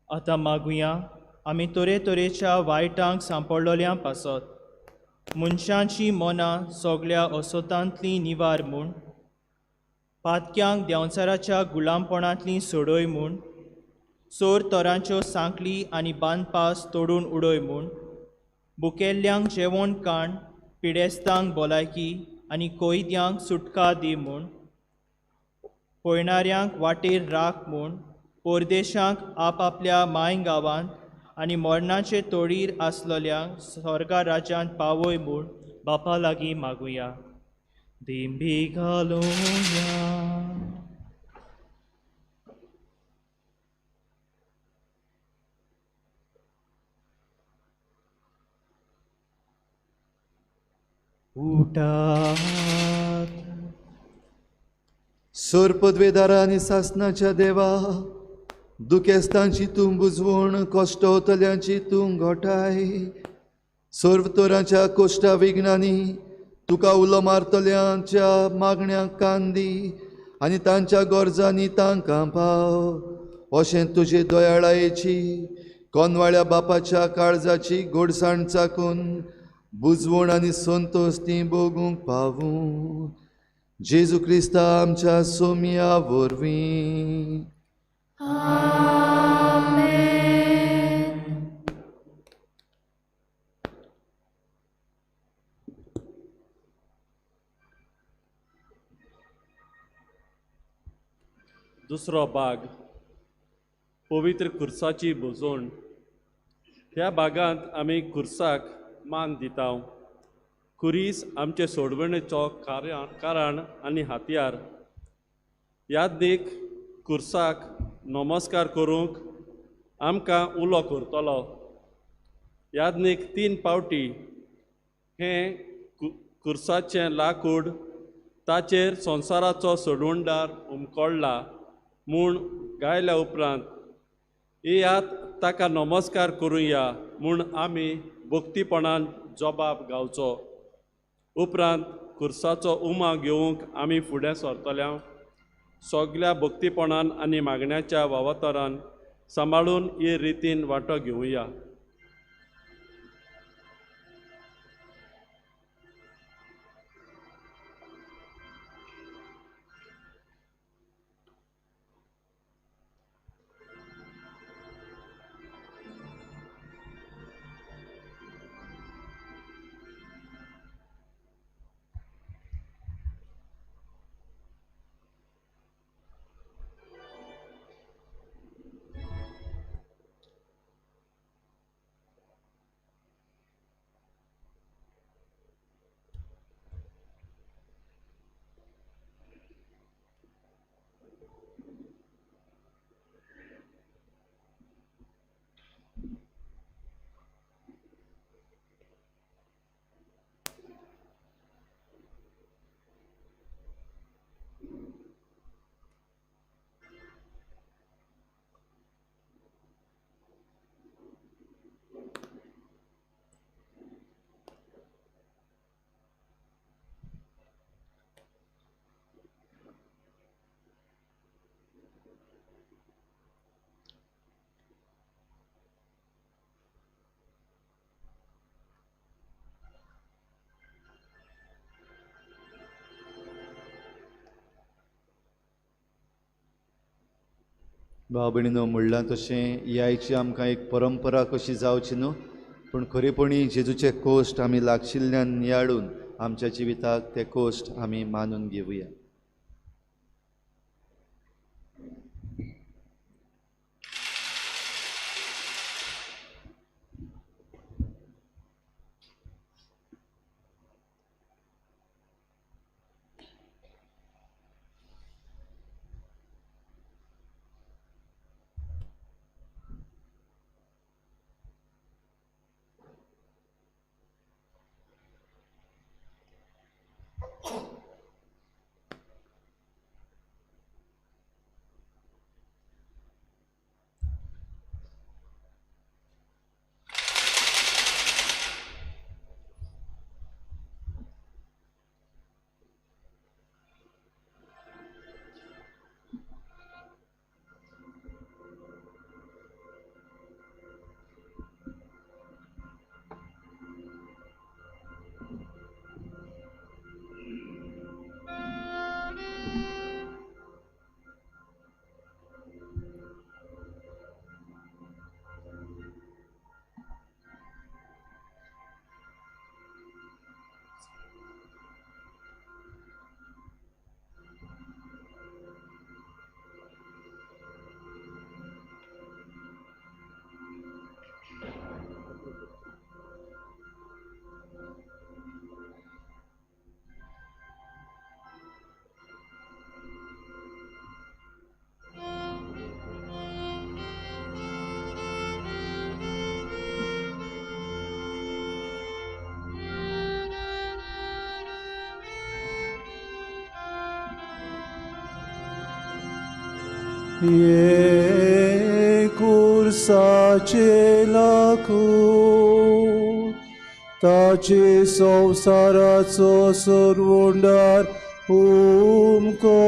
आतां मागुया आमी तरेतरेच्या वायटांक सांपडलोल्या पासत मनशांची मनां सगल्या असोतांतलीं निवार म्हूण, पातक्यांक देंवचाराच्या गुलामपणांतलीं सोडय म्हूण, सोर तरांच्यो सांकली आनी बांदपास तोडून उडय म्हूण, बुकेल्ल्यांक जेवण काण, पिडेस्तांक भलायकी आनी कोयद्यांक सुटका दी म्हूण, पळयणाऱ्यांक वाटेर राख म्हूण, परदेशांक आपआपल्या माय गांवांत आनी मरणाचे तोडीर आसलेल्यांक स्वर्गा राज्यांत पावय म्हूण बापा लागीं मागुया. दिंबी घालुया. उठात. सोरपदवेदारा आनी सासनाच्या देवा, दुखेस्तांची तूं बुजवण, कश्टवतल्यांची तूं घोटाय. सर्व तरांच्या कोश्टा विघ्नांनी तुका उलो मारतल्यांच्या मागण्यांक कान दी आनी तांच्या गरजांनी तांकां पाव. अशें तुजे दयाळायेची कोनवाळ्या बापाच्या काळजाची गोडसाण चाकून बुजवण आनी संतोश ती भोगूंक पावूं. जेजू क्रिस्ता आमच्या सोमया वरवीं. दुसरो भाग पवित्र खुर्साची भोजवण. ह्या भागांत आमी खुर्साक मान दिता. खुरीस आमचे सोडवणेचो कारण आनी हातयार. यादीक खुर्साक नमस्कार करूंक आमकां उलो करतलो. यादनीक 3 पावटी हें खुर्साचें लाकूड ताचेर संवसाराचो सोडवणदार उमकळ्ळा म्हूण गायल्या उपरांत येयात ताका नमस्कार करुया म्हूण आमी भक्तीपणान जबाब गावचो. उपरांत खुर्साचो उमा घेवंक आमी फुडें सरतल्या. सगल्या भक्तीपणान आनी मागण्याच्या वावतरान सांबाळून हे रितीन वांटो घेवया. भाव भयणीनो, म्हणलां तशें ही आयची आमकां एक परंपरा कशी जावची न्हू, पूण खरेपणी जेजूचे कोश्ट आमी लागशिल्ल्यान नियाळून आमच्या जिविताक ते कोश्ट आमी मानून घेवया. ये कुर्साचे लाकूड ताचे संवसाराचो सरवंडार उमकळ्ळा.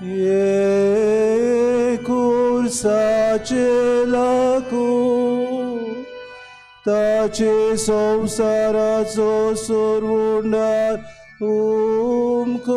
ये खुर्साचे लागून ताचे संवसाराचो सोडवणदार उमकळ्ळा.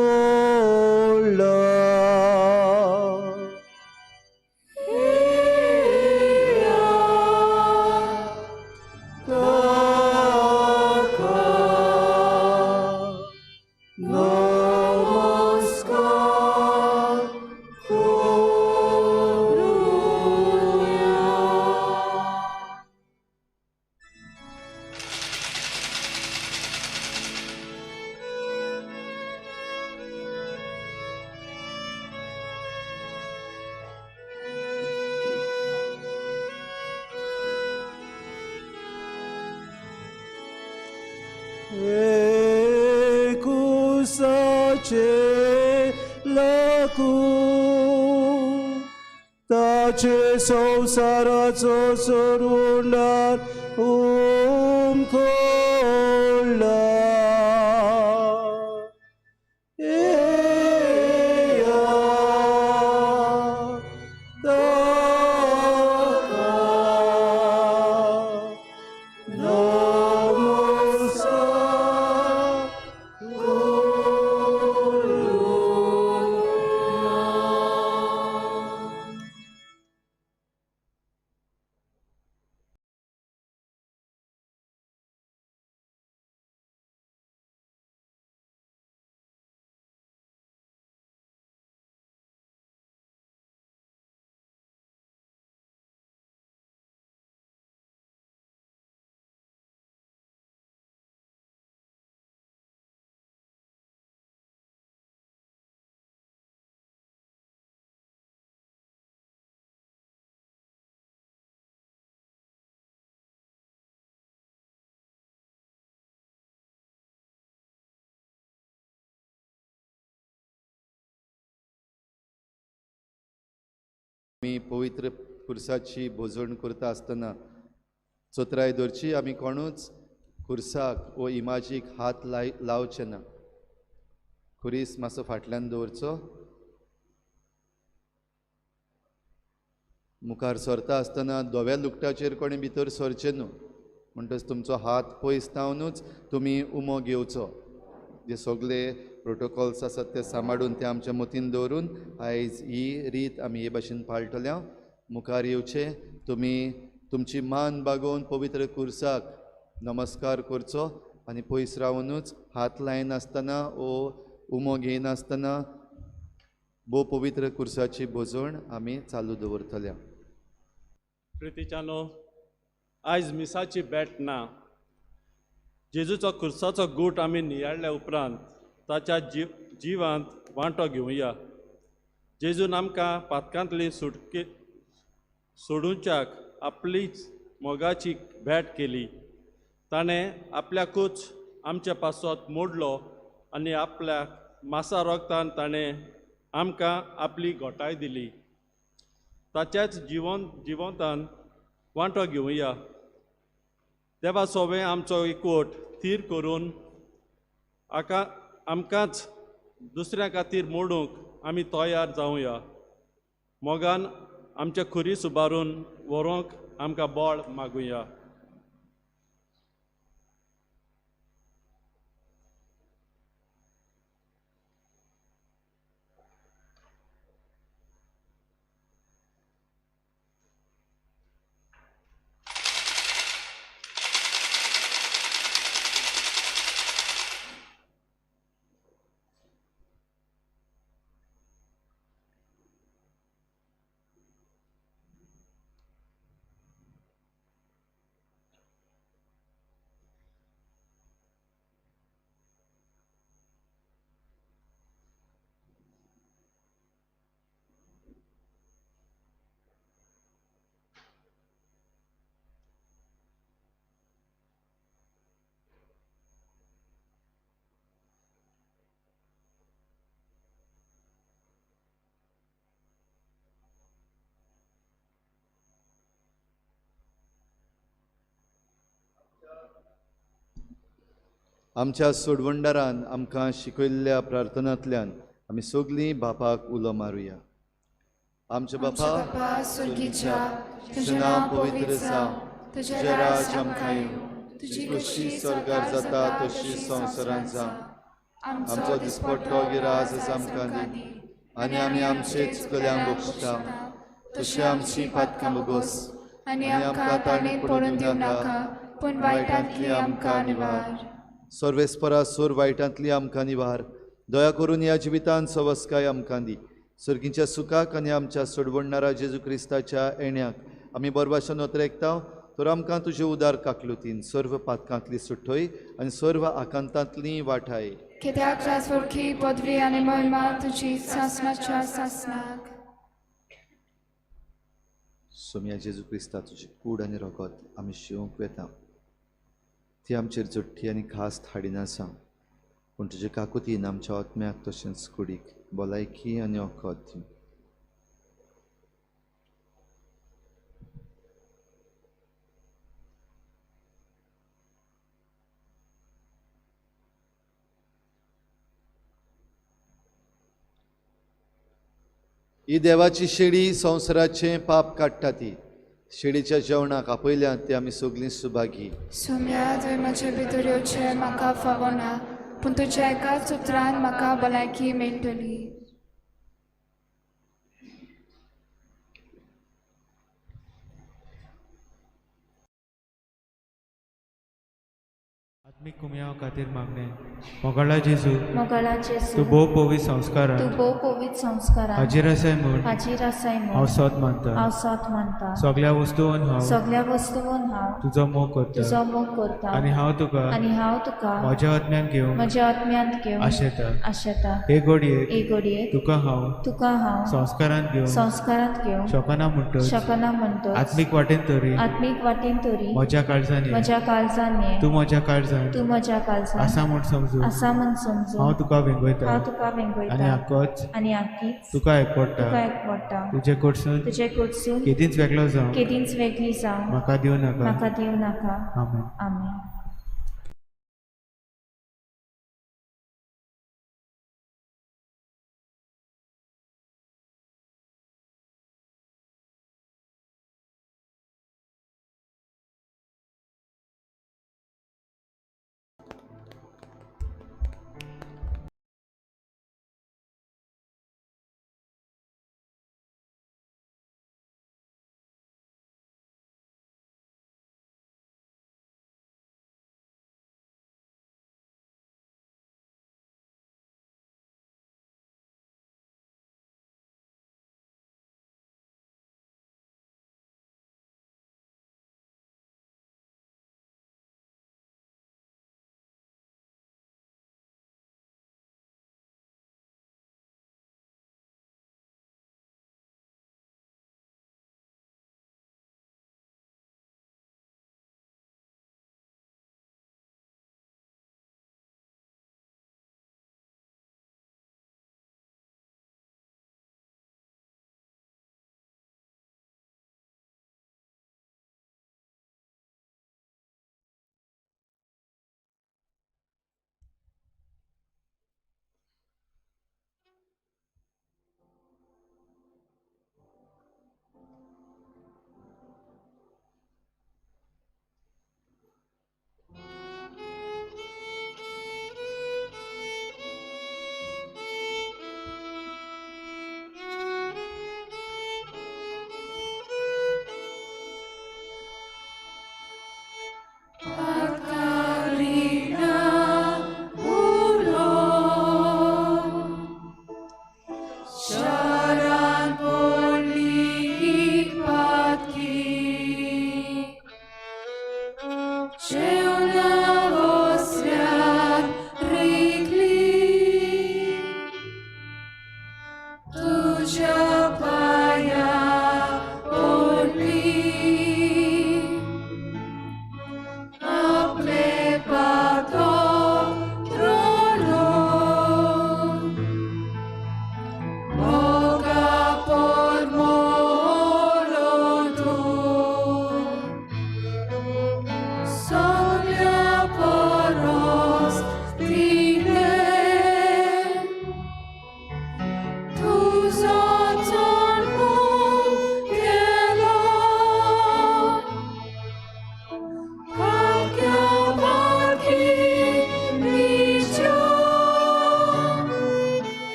ताचे संवसाराचो सोडवणदार उमकळ्ळा. आमी पवित्र खुर्साची भोजवण करता आसतना चतुराय दवरची. आमी कोणूच खुर्साक वो इमाजीक हात लावचे ना. खुरीस मातसो फाटल्यान दवरचो. मुखार सरता आसतना धव्या लुगटाचेर कोणी भितर सरचें न्हू, म्हणटच तुमचो हात पयस जावनूच तुमी उमो घेवचो. जे सगळे प्रोटोकॉल्स आसात ते सांबाळून ते आमच्या मतीन दवरून आयज ही रीत आमी हे भाशेन पाळटल्या. मुखार येवचे तुमी तुमची मान बागोवन पवित्र खुर्साक नमस्कार करचो आनी पयस रावुनूच हात लायनासतना ओ उमो घेयनासतना भोव पवित्र खुर्साची भोजवण आमी चालू दवरतल्या. प्रितीच्यानो, आयज मिसाची भेट ना. जेजूचो खुर्साचो गूट आमी नियाळ्ळ्या उपरांत ताच्या जिवांत वांटो घेवया. जेजून आमकां पातकांतली सुटके सोडूच्याक आपलीच मोगाची भेट केली. ताणें आपल्याकूच आमचे पासत मोडलो आनी आपल्या मासा रोगतान ताणें आमकां आपली घोटाय दिली. ताच्याच जिवंतान वांटो घेवया. देवा सोवें आमचो एकवट थीर करून आमकांच दुसऱ्या खातीर मोडूंक आमी तयार जावया. मोगान आमचे खुरीस उबारून व्हरूंक आमकां बळ मागुया. आमच्या सोडवणदारान आमकां शिकयल्ल्या प्रार्थनांतल्यान आमी सगळीं बापाक उलो मारुया. आमच्या बापा सुर्गीच्या, तुजें नांव पवित्र जावं, तुजें राज आमकां येवं, तुजी खोशी स्वर्गार जाता तशी संवसारांत जावं. आमचो दिसपट्टो गिराज आमकां दी आनी आमी आमचे चुकल्यांक बक्षता तशी आमची पातकां भोगोस आनी आमकां ताणें पडून दिवं नाका, पूण वायटांतली आमकां निवार. सर्वेस्परा सोर वायटांतली आमकां निवार. दया करून ह्या जिवितान सवस्काय आमकां दी. सर्गीच्या सुखाक आनी आमच्या सोडवणणारा जेजू क्रिस्ताच्या येण्याक आमी बरवाशन नोतरेकता तर आमकां तुजे उदार काकलुतीन सर्व पातकांतली सुटय आनी सर्व आकांतांतली वाठाय. कित्याक राजवळखी पदवी आनी महिमा तुजी सासणाच्या सासणाक. सोम्या जेजू क्रिस्ता, तुजी कूड आनी रगत आमी शिवंक वेता, ती आमचेर जोडटी आनी खास हाडिना आसा, पूण तुजे काकुतीन आमच्या आत्म्याक तशेंच कुडीक भलायकी आनी वखद दी. ही देवाची शेळी संवसाराचें पाप काडटा ती. शेळीच्या जेवणाक आपयल्यात ती आमी सगळीं सुभागी. सोम्या, तुवें म्हजे भितर येवचें म्हाका फावना, पूण तुज्या एकाच उतरान म्हाका भलायकी मेळटली. आत्मीक कुमयाव खातीर मागणें. मोगाळा जेजू, मोगाळा जेजू, तूं भोव पवित्र संस्कारान, तूं भोव पवित्र संस्कारान हाजीर आसाय म्हूण, हाजीर आसाय म्हूण हांव सोद मानता, हांव सोद मानता. सगळ्या वस्तून हांव, सगळ्या वस्तून हांव तुजो मोग करता, तुजो मोग करता. आनी हांव तुका, आनी हांव तुका म्हज्या आत्म्यान घेवन, म्हज्या आत्म्यांत घेवन आशेता. आशेता. हे घडयेक, हे घडयेक तुका हांव, तुका हांव संस्कारांत घेवन, संस्कारांत घेवन शकना म्हणटच, शकना म्हणटच, आत्मीक वाटेन तरी, आत्मीक वाटेन तरी म्हज्या काळजान ये, म्हज्या काळजान ये, तूं म्हज्या काळजान, तूं म्हज्या काळजान आसा म्हूण समजून, आसा म्हूण समजून, हांव तुका वेंगयता, हांव तुका वेंगयता, आनी आकोच, आनी आकीच तुका एकवडटा, तुका एकवडटा. तुजे कडसून, तुजे कडसून केदींच वेगळो जावं, केदींच वेगळी जावं म्हाका दिवं नाका, म्हाका दिवं नाका. आमेन. आमेन.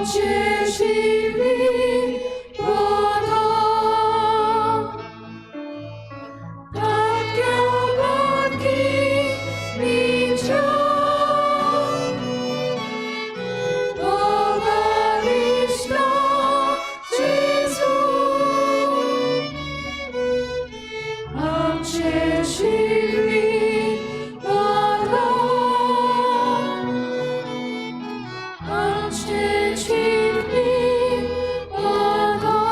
आमचें जिवीत बदल पातक्या पातकी निच्या मोगालिश्टा जेजू आमचें जिवीत बदल आमचें जिवीत बदल.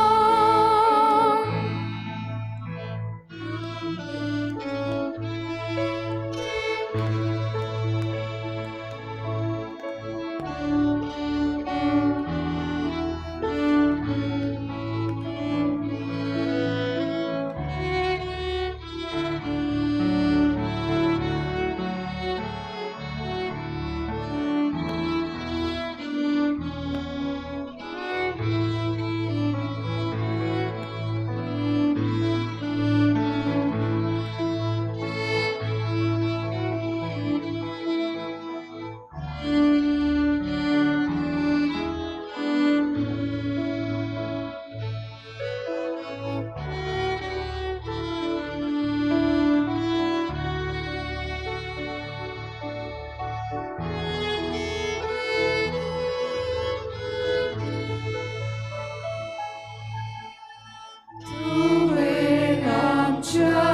तुवें आमच्या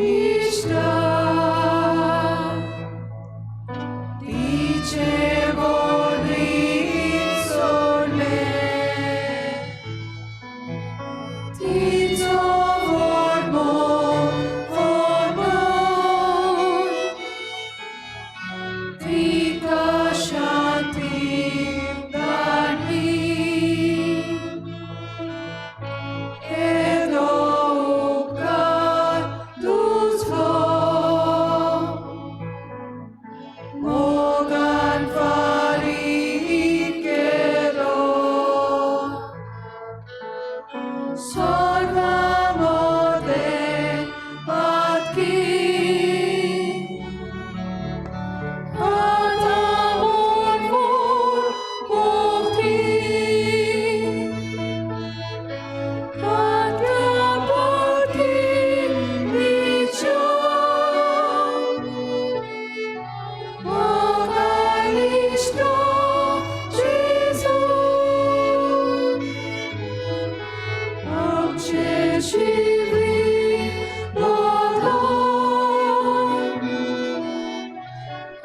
इश्टा तिचे बोलीन सोडलें तिचो व्हड मोग फॉर्मून तिका शांती धाडली. येदो उपकार तुजो मोगान फारीक केलो सर्वां मदें पातकी आतां मोडमोड मुक्ती पातक्या पातकी निच्या मोगालिश्टा जेजू आमचें जिवीत बदल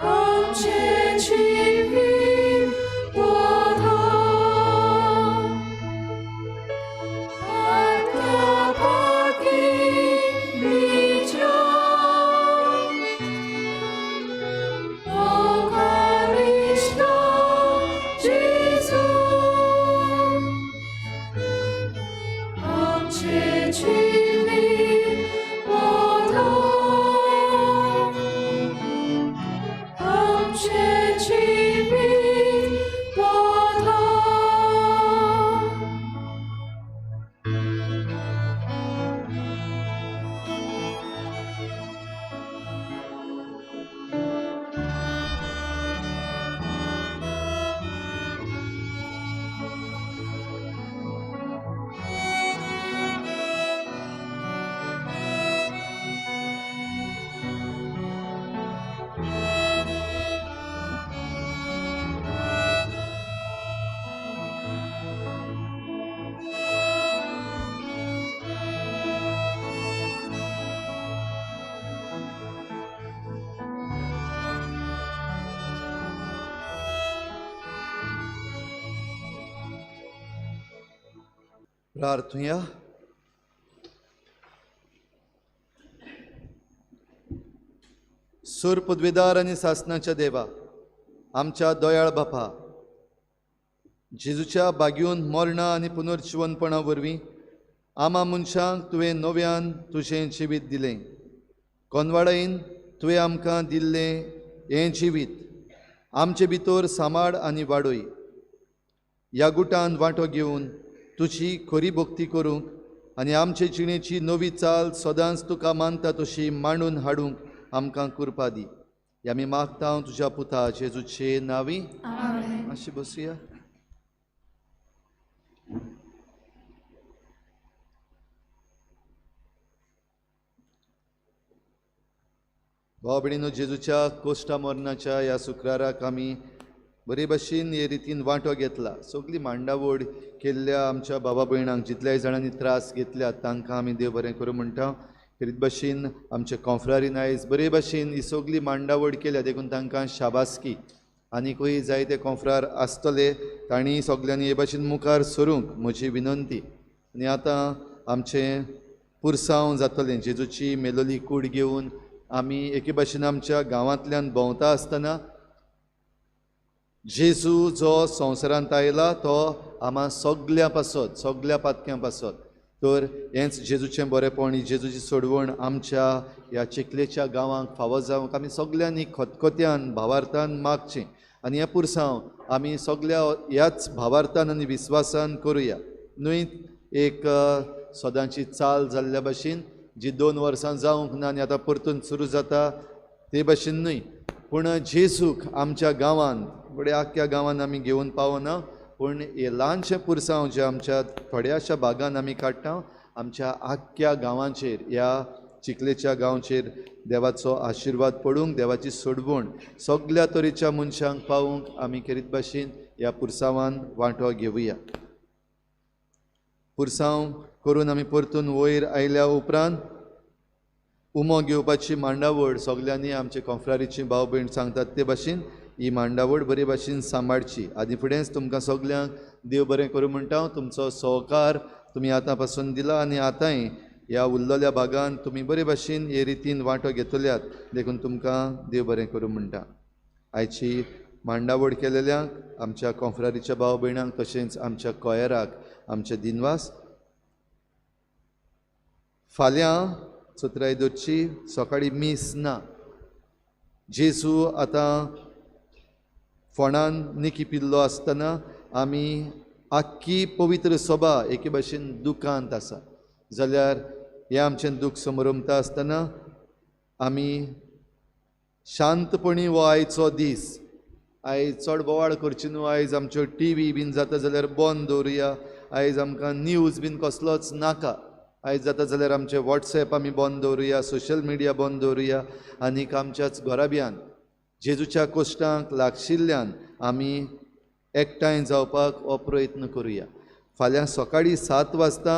आमचें जिवीत बदल पातक्या पातकी निच्या मोगालिश्टा जेजू आमचें जिवीत बदल आमचें जिवीत बदल. प्रार्थुया. सूर पदवीदार आनी सासनाच्या देवा, आमच्या दयाळ बापा, जेजूच्या बागेवन मरणां आनी पुनर्जिवनपणा वरवीं आमा मनशांक तुवें नव्यान तुजें जिवीत दिलें. कोनवाडायेन तुवें आमकां दिल्लें हें जिवीत आमचे भितर सांबाळ आनी वाडय. ह्या गुटान वांटो घेवन तुजी खरी भक्ती करूंक आनी आमचे जिणेची नवी चाल सदांच तुका मानता तशी मांडून हाडूंक आमकां कृपा दी. आमी मागता तुज्या पुता जेजूचे नांवी. मातशें बसया. भाव भयणीनो, जेजूच्या कोश्टा मरणाच्या ह्या शुक्राराक आमी बरे भशेन हे रितीन वांटो घेतला. सगळी मांडावड केल्ल्या आमच्या बाबा भयणांक जितल्याय जाणांनी त्रास घेतल्या तांकां आमी देव बरें करूं म्हणटा. खेरीत भशेन आमचे कोंफ्रारीन आयज बरे भशेन ही सगळी मांडावड केल्या देखून तांकां शाबासकी. आनीकूय जायते कोंफ्रार आसतले तांणी सगल्यांनी हे भशेन मुखार सरूंक म्हजी विनंती. आनी आतां आमचें पुरसांव जातलें. जेजूची मेलोली कूड घेवन आमी एके भशेन आमच्या गांवांतल्यान भोंवता आसतना जेजू जो संवसारांत आयला तो आमा सगल्या पासत, सगल्या पातक्यां पासत. तर हेंच जेजूचें बरेंपण, ही जेजूची सोडवण आमच्या ह्या चिखलेच्या गांवांक फावो जावंक आमी सगल्यांनी खतखत्यान भावार्थान मागचें. आनी हें पुरसांव आमी सगल्या ह्याच भावार्थान आनी विस्वासान करुया, न्हय एक सदांची चाल जाल्ल्या भशेन जी 2 वर्सां जावंक ना आनी आतां परतून सुरू जाता ते भशेन न्हय. पूण जेजूक आमच्या गांवांत, बडे आख्ख्या गांवांत आमी घेवन पावना, पूण हें ल्हानशें पुरसांव जें आमच्या थोड्याशा भागान आमी काडटा, आमच्या आख्ख्या गांवांचेर, ह्या चिखलेच्या गांवचेर देवाचो आशिर्वाद पडूंक, देवाची सोडवण सगल्या तरेच्या मनशांक पावूंक आमी खेरीत भाशेन ह्या पुरसांवान वांटो घेवया. पुरसांव करून आमी परतून वयर आयल्या उपरांत उमो घेवपाची मांडावळ सगल्यांनी आमचे कोंफ्रारीची भाव भयण सांगतात ते भाशेन ही मांडावळ बरे भाशेन सांबाळची. आदी फुडेंच तुमकां सगल्यांक देव बरें करूं म्हणटा. तुमचो सहकार तुमी आतां पासून दिला आनी आतांय ह्या उरलेल्या भागान तुमी बरे भाशेन हे रितीन वांटो घेतल्यात देखून तुमकां देव बरें करूं म्हणटा. आयची मांडावळ केलेल्यांक, आमच्या कोंफ्रारीच्या भाव भयणांक तशेंच आमच्या कोयराक आमचे दिनवास. फाल्यां 17 दरची सकाळीं मीस ना. जेजू आतां फोंडान निकी पिल्लो आसतना आमी आख्खी पवित्र सभा एके भाशेन दुखांत आसा जाल्यार हें आमचें दूख समरमता आसतना आमी शांतपणी हो आयचो दीस, आयज चड बोवाळ करची न्हू, आयज आमच्यो टी व्ही बीन जाता जाल्यार बंद दवरुया, आयज आमकां न्यूज बीन कसलोच नाका, आयज जाता जाल्यार आमचे वॉट्सएप आमी बंद दवरुया, सोशल मिडिया बंद दवरुया आनीक आमच्याच घराब्यान जेजूच्या कोश्टांक लागशिल्ल्यान आमी एकठांय जावपाक हो प्रयत्न करुया. फाल्यां सकाळीं 7 वाजता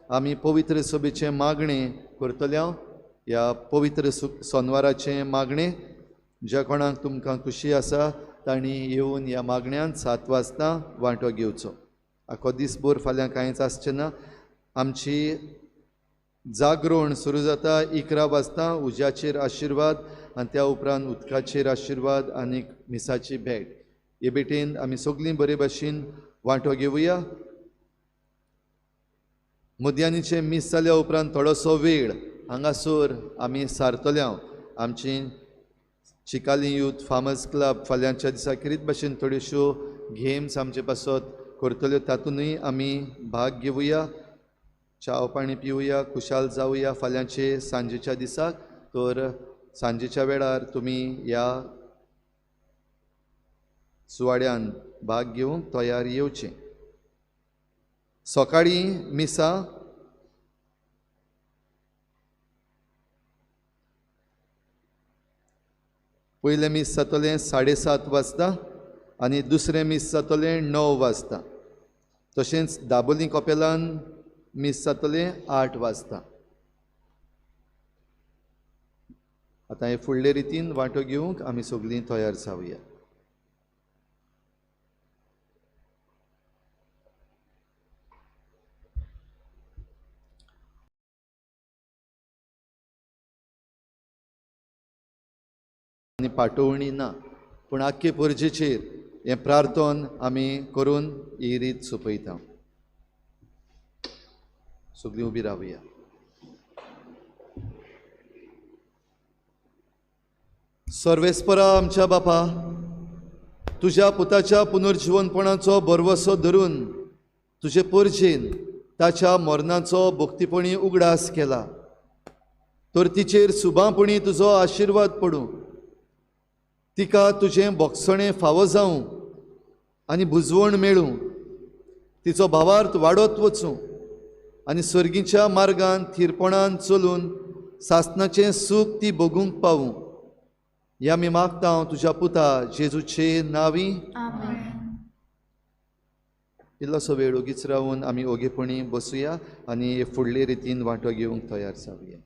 आमी पवित्र सभेचें मागणें करतले. ह्या पवित्र सोनवाराचें मागणें ज्या कोणाक तुमकां खुशी आसा तांणी येवन ह्या मागण्यांत 7 वाजता वांटो घेवचो. आखो दीसभर फाल्यां कांयच आसचें ना. आमची जागरण सुरू जाता 11 वाजता, उज्याचेर आशिर्वाद आनी त्या उपरांत उदकाचेर आशिर्वाद आनी मिसाची भेट. हे भेटेन आमी सगळीं बरे भाशेन वांटो घेवया. मध्यानीचें मीस जाल्या उपरांत थोडोसो वेळ हांगासर आमी सारतले. आमची चिकाली यूथ फार्मर्स क्लब फाल्यांच्या दिसा खेरीत भाशेन थोड्योश्यो गेम्स आमचे पासत करतल्यो, तातूंतय आमी भाग घेवया, चाव पाणी पिवया, खुशाल जावया फाल्यांचे सांजेच्या दिसाक. तर सांजेच्या वेळार तुमी ह्या सुवाड्यान भाग घेवंक तयार येवचें. सकाळीं मिसा पयलें मीस जातलें 7:30 वाजता आनी दुसरें मीस जातलें 9 वाजता. तशेंच दाबोली कपेलान मीस जातलें 8 वाजता. आतां हे फुडले रितीन वांटो घेवंक आमी सगळीं तयार जावया. आनी पाटोवणी ना, पूण आख्खे परजेचेर हें प्रार्थन आमी करून ही रीत सोंपयता. सगळीं उबी रावया. सर्वेस्परा आमच्या बापा, तुज्या पुताच्या पुनर्जिवनपणाचो भरवसो धरून तुजे परजेन ताच्या मरणाचो भक्तीपणी उगडास केला, तर तिचेर सुबांपणी तुजो आशिर्वाद पडूं, तिका तुजें भोगसणें फावो जावं आनी बुजवण मेळूं, तिचो भावार्थ वाडत वचूं आनी सर्गीच्या मार्गान थिरपणान चलून सासणाचें सूख ती भोगूंक पावूं. या आमी मागता हांव तुज्या पुता जेजूचे नांवी. आमेन. इल्लोसो वेळ ओगीच रावून आमी ओगेपणी बसुया आनी फुडले रितीन वांटो घेवंक तयार जावया.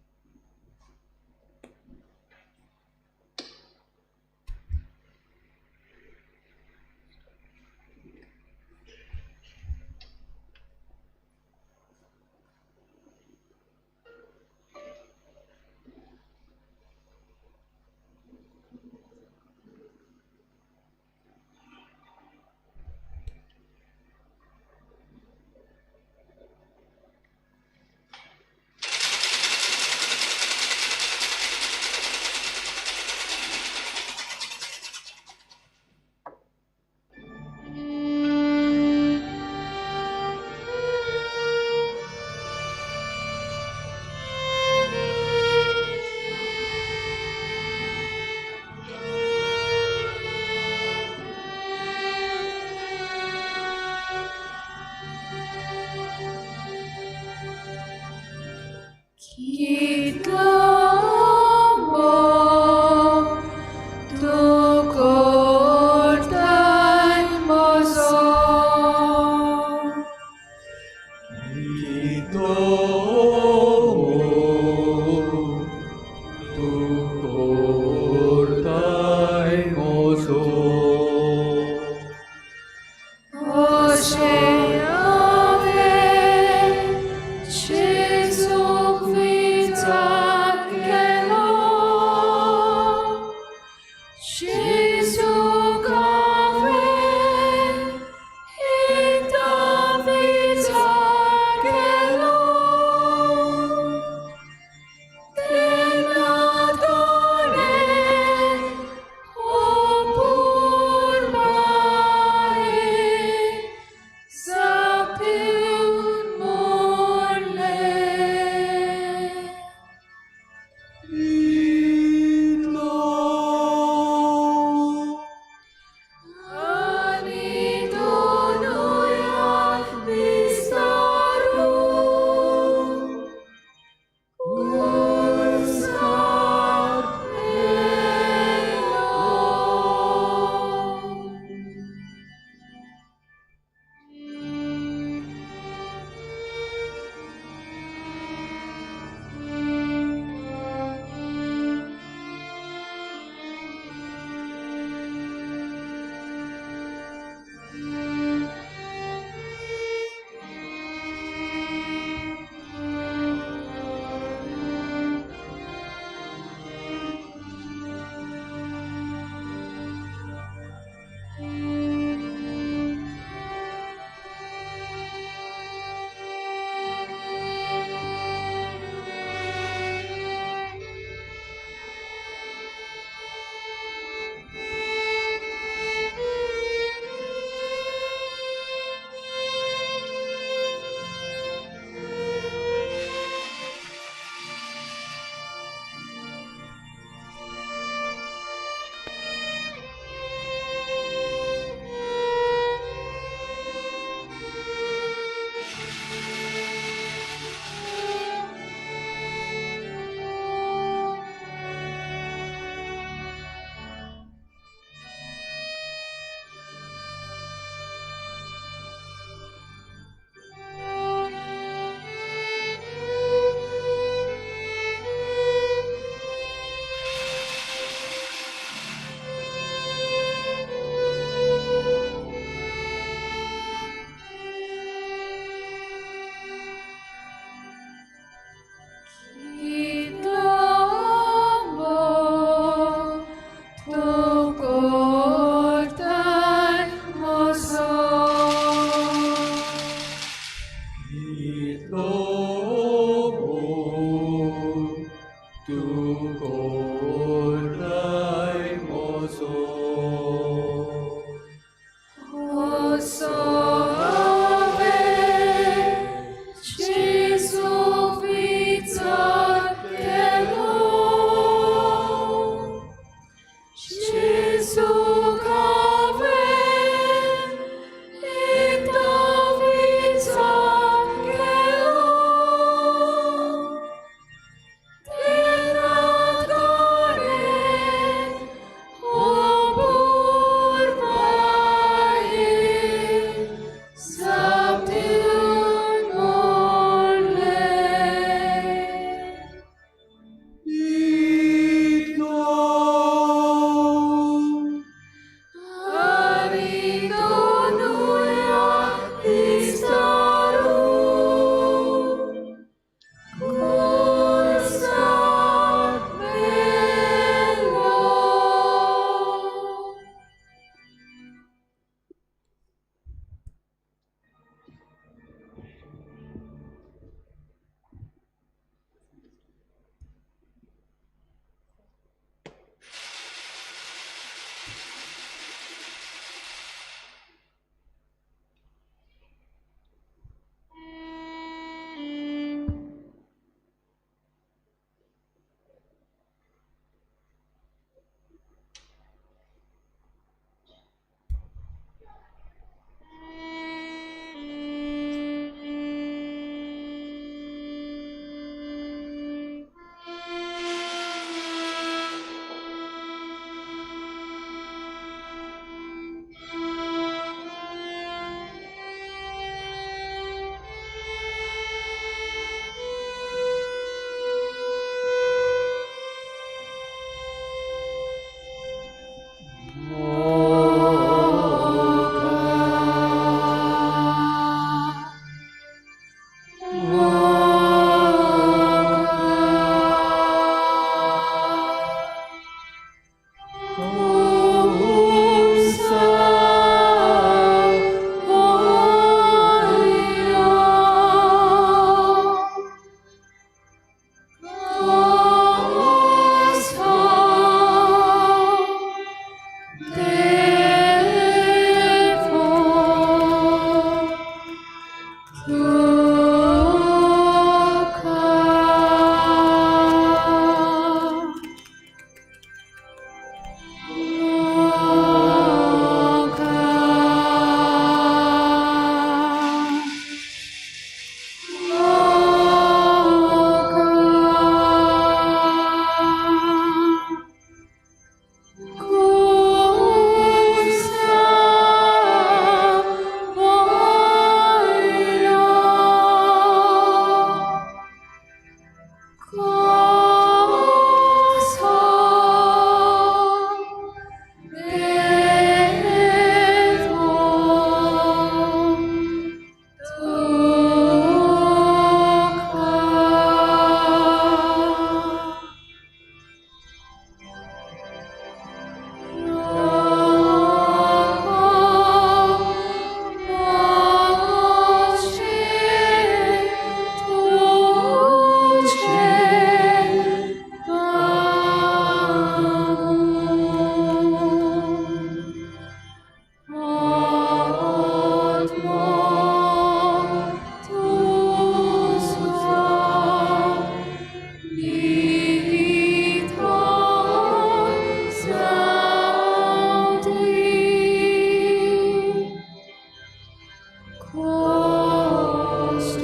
Was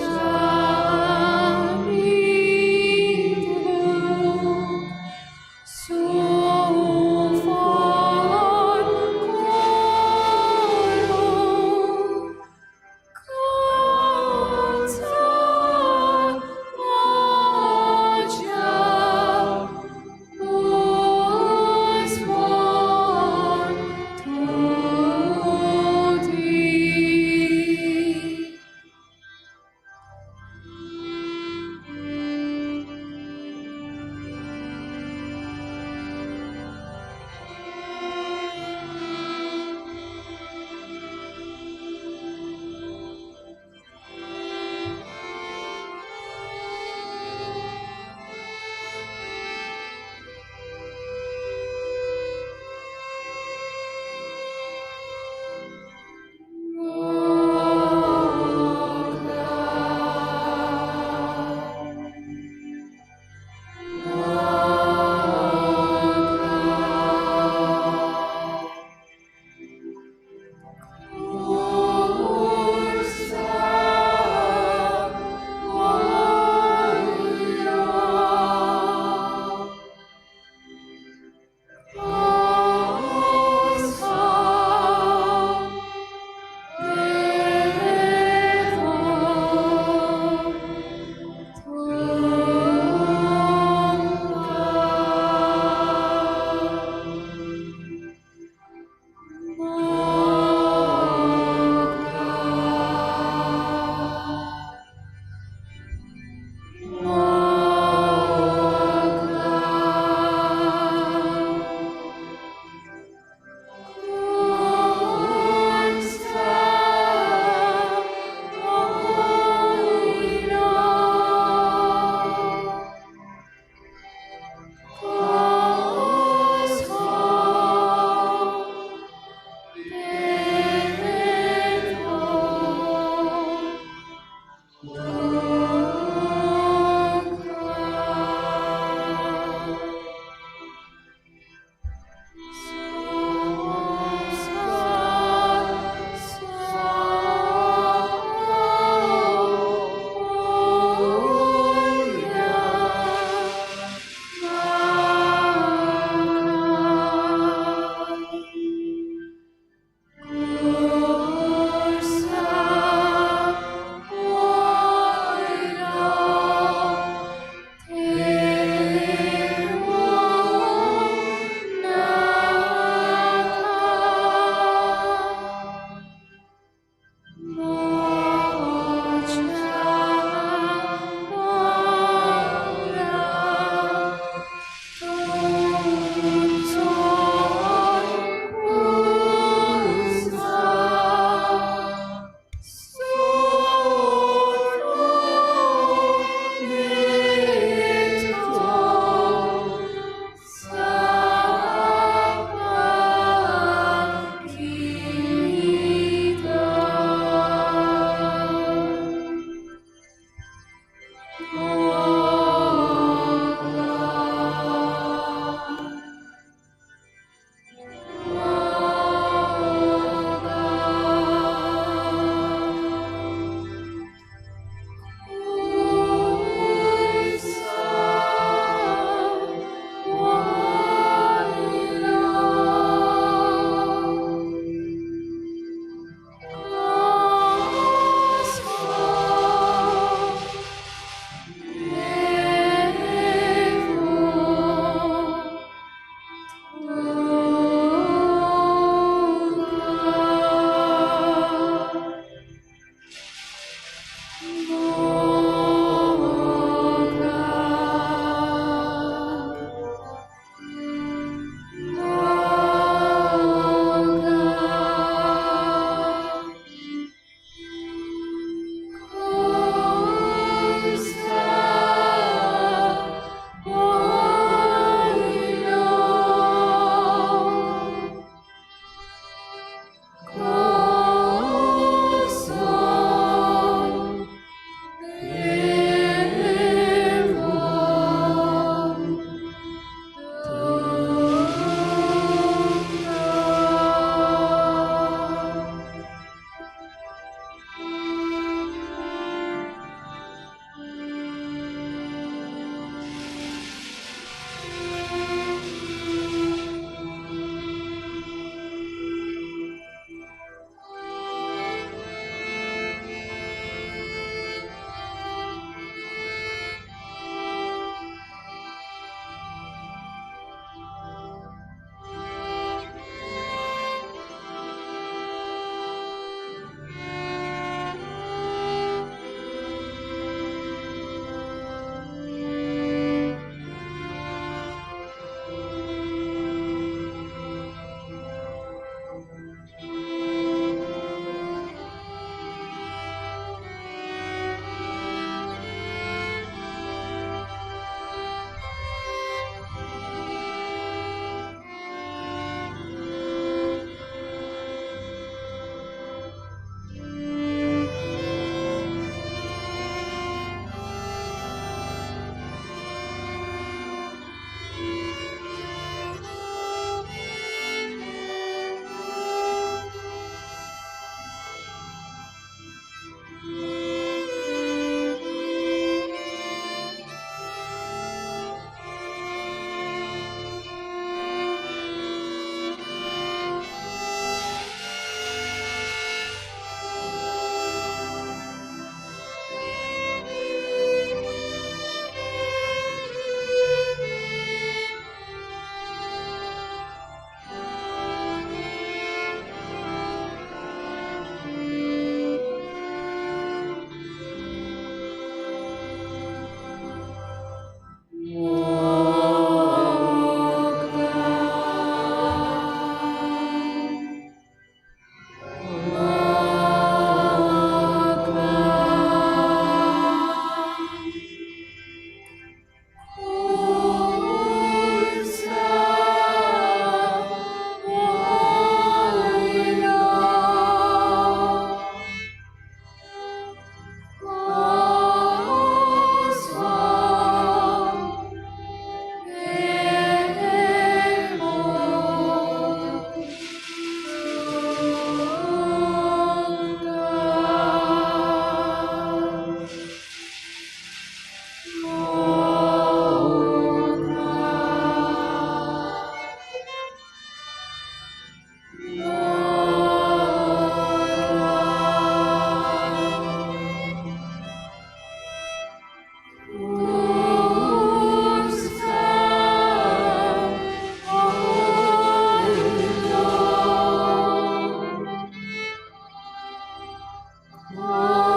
born to thee. No.